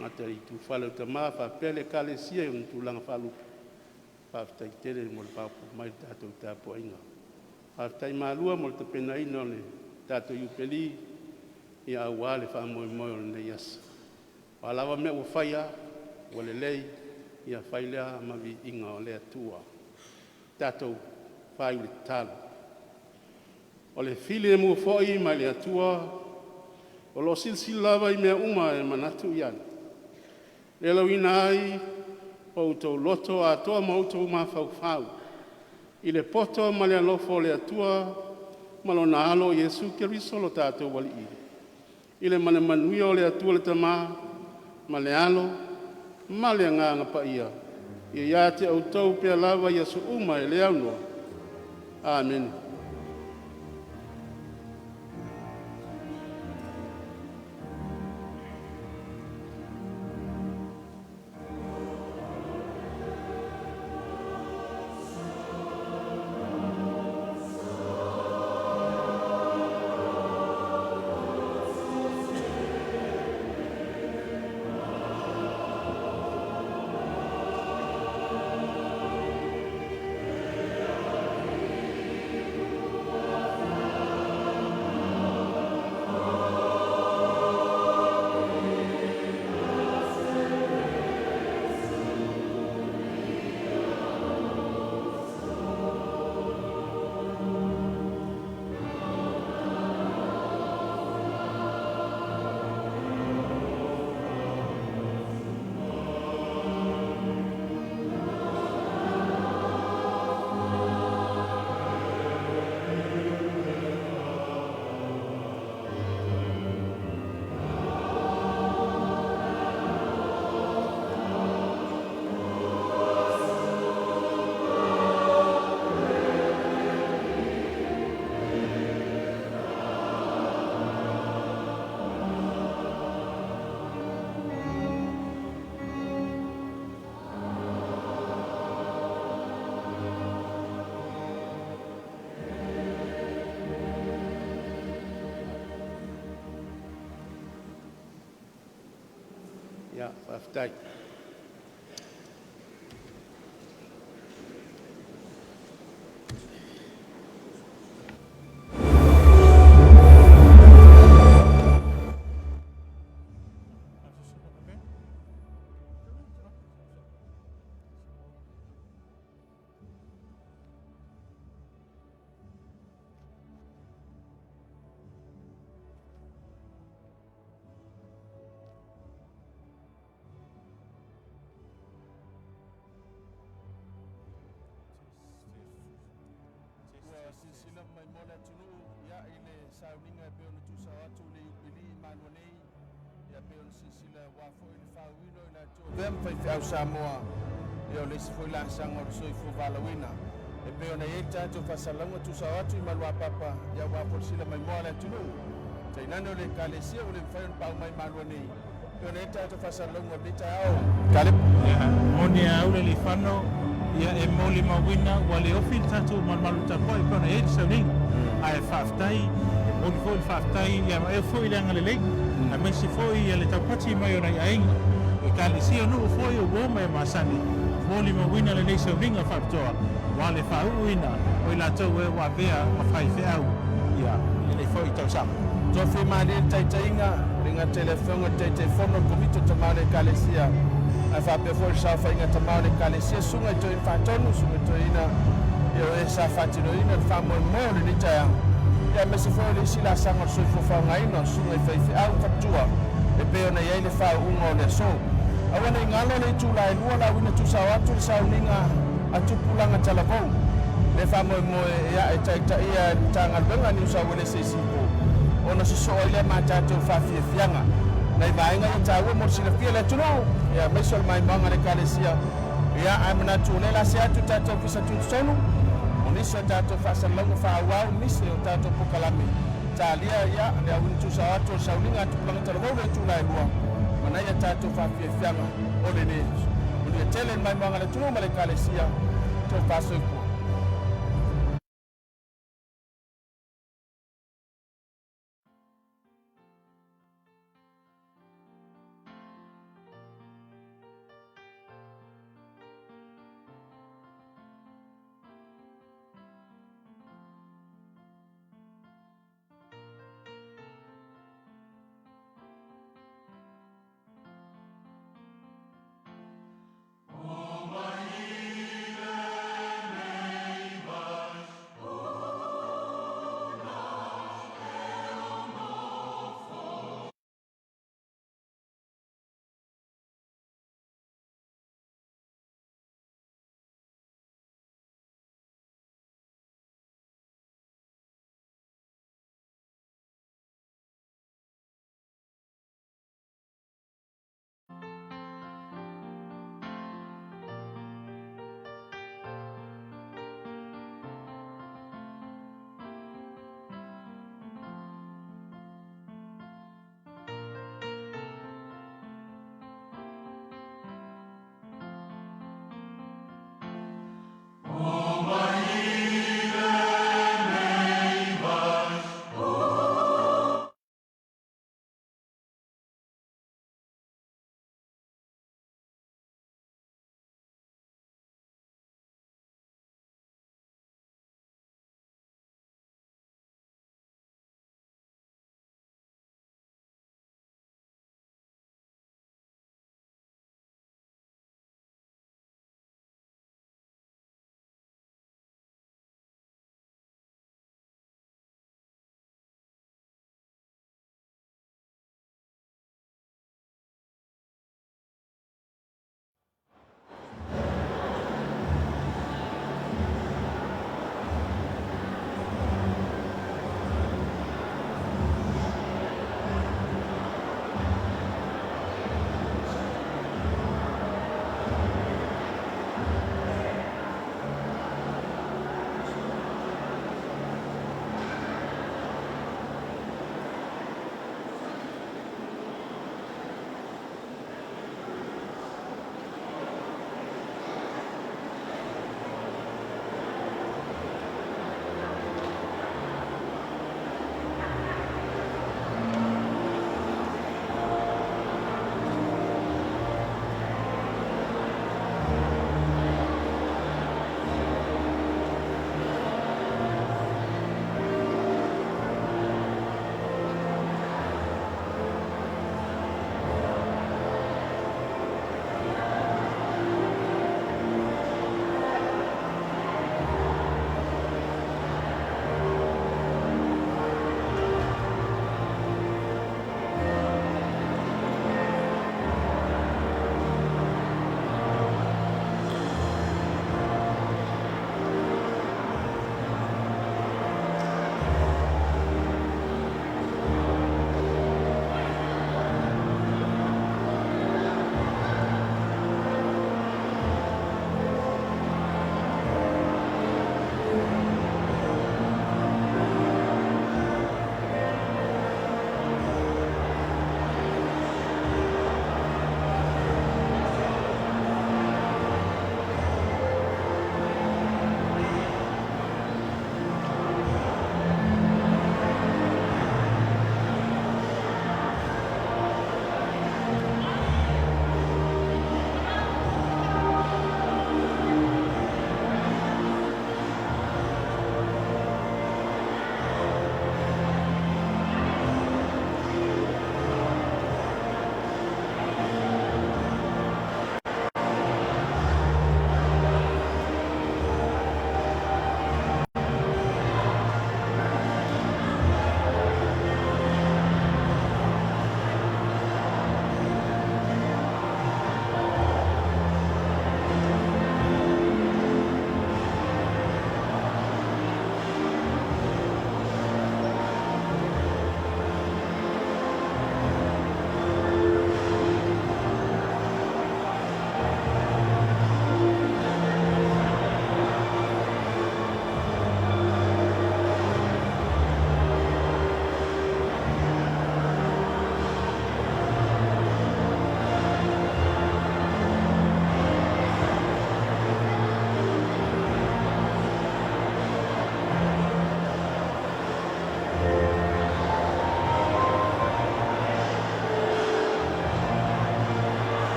gata i le ituafale o tama faapea le Ekalesia i ona tulaga faalupe. Faafetai tele mo le faaopoopo mai i le tatou tapuaiga. Faafetai malua mo le tapenaina o le tatou Iupeli aua le faamoemoe o lenei aso. O a lava mea ua faia, ua lelei, ia fai lea ma viiga o le Atua. Tatou fai le tatalo. O le filemu foi mai le Atua o lo o silasila lava i mea uma e manatu i ai, e lauina ai o outou loto atoa ma outou mafaufau i le poto ma le alofa o le Atua ma lona Alo Iesu Keriso lo tatou Alii, i le manumanuia o le Atua le Tama ma le Alo ma le Agaga Paia, ia ia te outou pea lava i aso uma e le aunoa. Amene. Ia, faafetai. Ua silasila ma maimoa le atunuu ia i le sauniga e pei ona tuusao atu le Iupeli i Malua nei, ia pei ona silasila aua foi le faauuina o i latou e avea ma faifeau Samoa, ia o le isi foi laasaga o le soifua valaauina. E pei ona i ai le tatou faasalalauga tuusao atu i maluapapa aua foi le silamaimoa a le atunuu, tainane o le Ekalesia ua le mafai ona paau mai i Malua nei, e pei ona i ai le tatou faasalalauga o lenei taeao. Kalepa. Ia, moni a au Lealiifano, ia e molimauina ua le ofi le tatou malumalu tapuai e pei ona i ai le sauniga. Ae faafetai, e momoli foi le faafetai ia ma eo foi le agalelei, aemaise foi ia le taupati mai o nai aiga, o Ekalesia, o nuu foi, o uo ma e masani, molimauina lenei sauniga faapitoa aua le faauuina o i latou e ua avea ma faifeau ia i lenei foi tausaga. Tofi malie le taitaiga, e le gata i le Afioga i le Taitaifono o le Komiti o Tama o le Ekalesia, ae faapea foi le saofaiga tama o le Ekalesia, Susuga i Toeaina Faatonu, Susuga i Toeaina o e sa faatinoina le faamoemoe o lenei taeao, ia aemaise foi o le isi laasaga o le soifua faaaogaina o susuga i faifeau ma faletua e pei ona i ai le faauuga o le aso. Aua ne i galo le itula e 2 lauina tuusao atu le sauniga a tupulaga talavou le faamoemoe e a'e taitaia e le Matagaluega a Niu Sauelese i Singapore ona sosoo ai lea ma tatou faafiafiaga. Nai vaega ia taua mo le silafia e le atunuu, ia aemaise o le maimoaga a le Ekalesia. Ia, ae manatu o lea la se atu tatou Ofisa Tutotonu, o nisi o tatou faasalalauga faaauau, nisi o tatou polokalame talia, ia, le auina tuusao atu o le sauniga a tupulaga talavou le itula e 2, ma nai a tatou faafiafiaga o lenei aso. Manuia tele le maimoaga a le atunuu ma le Ekalesia. Tofa soifua.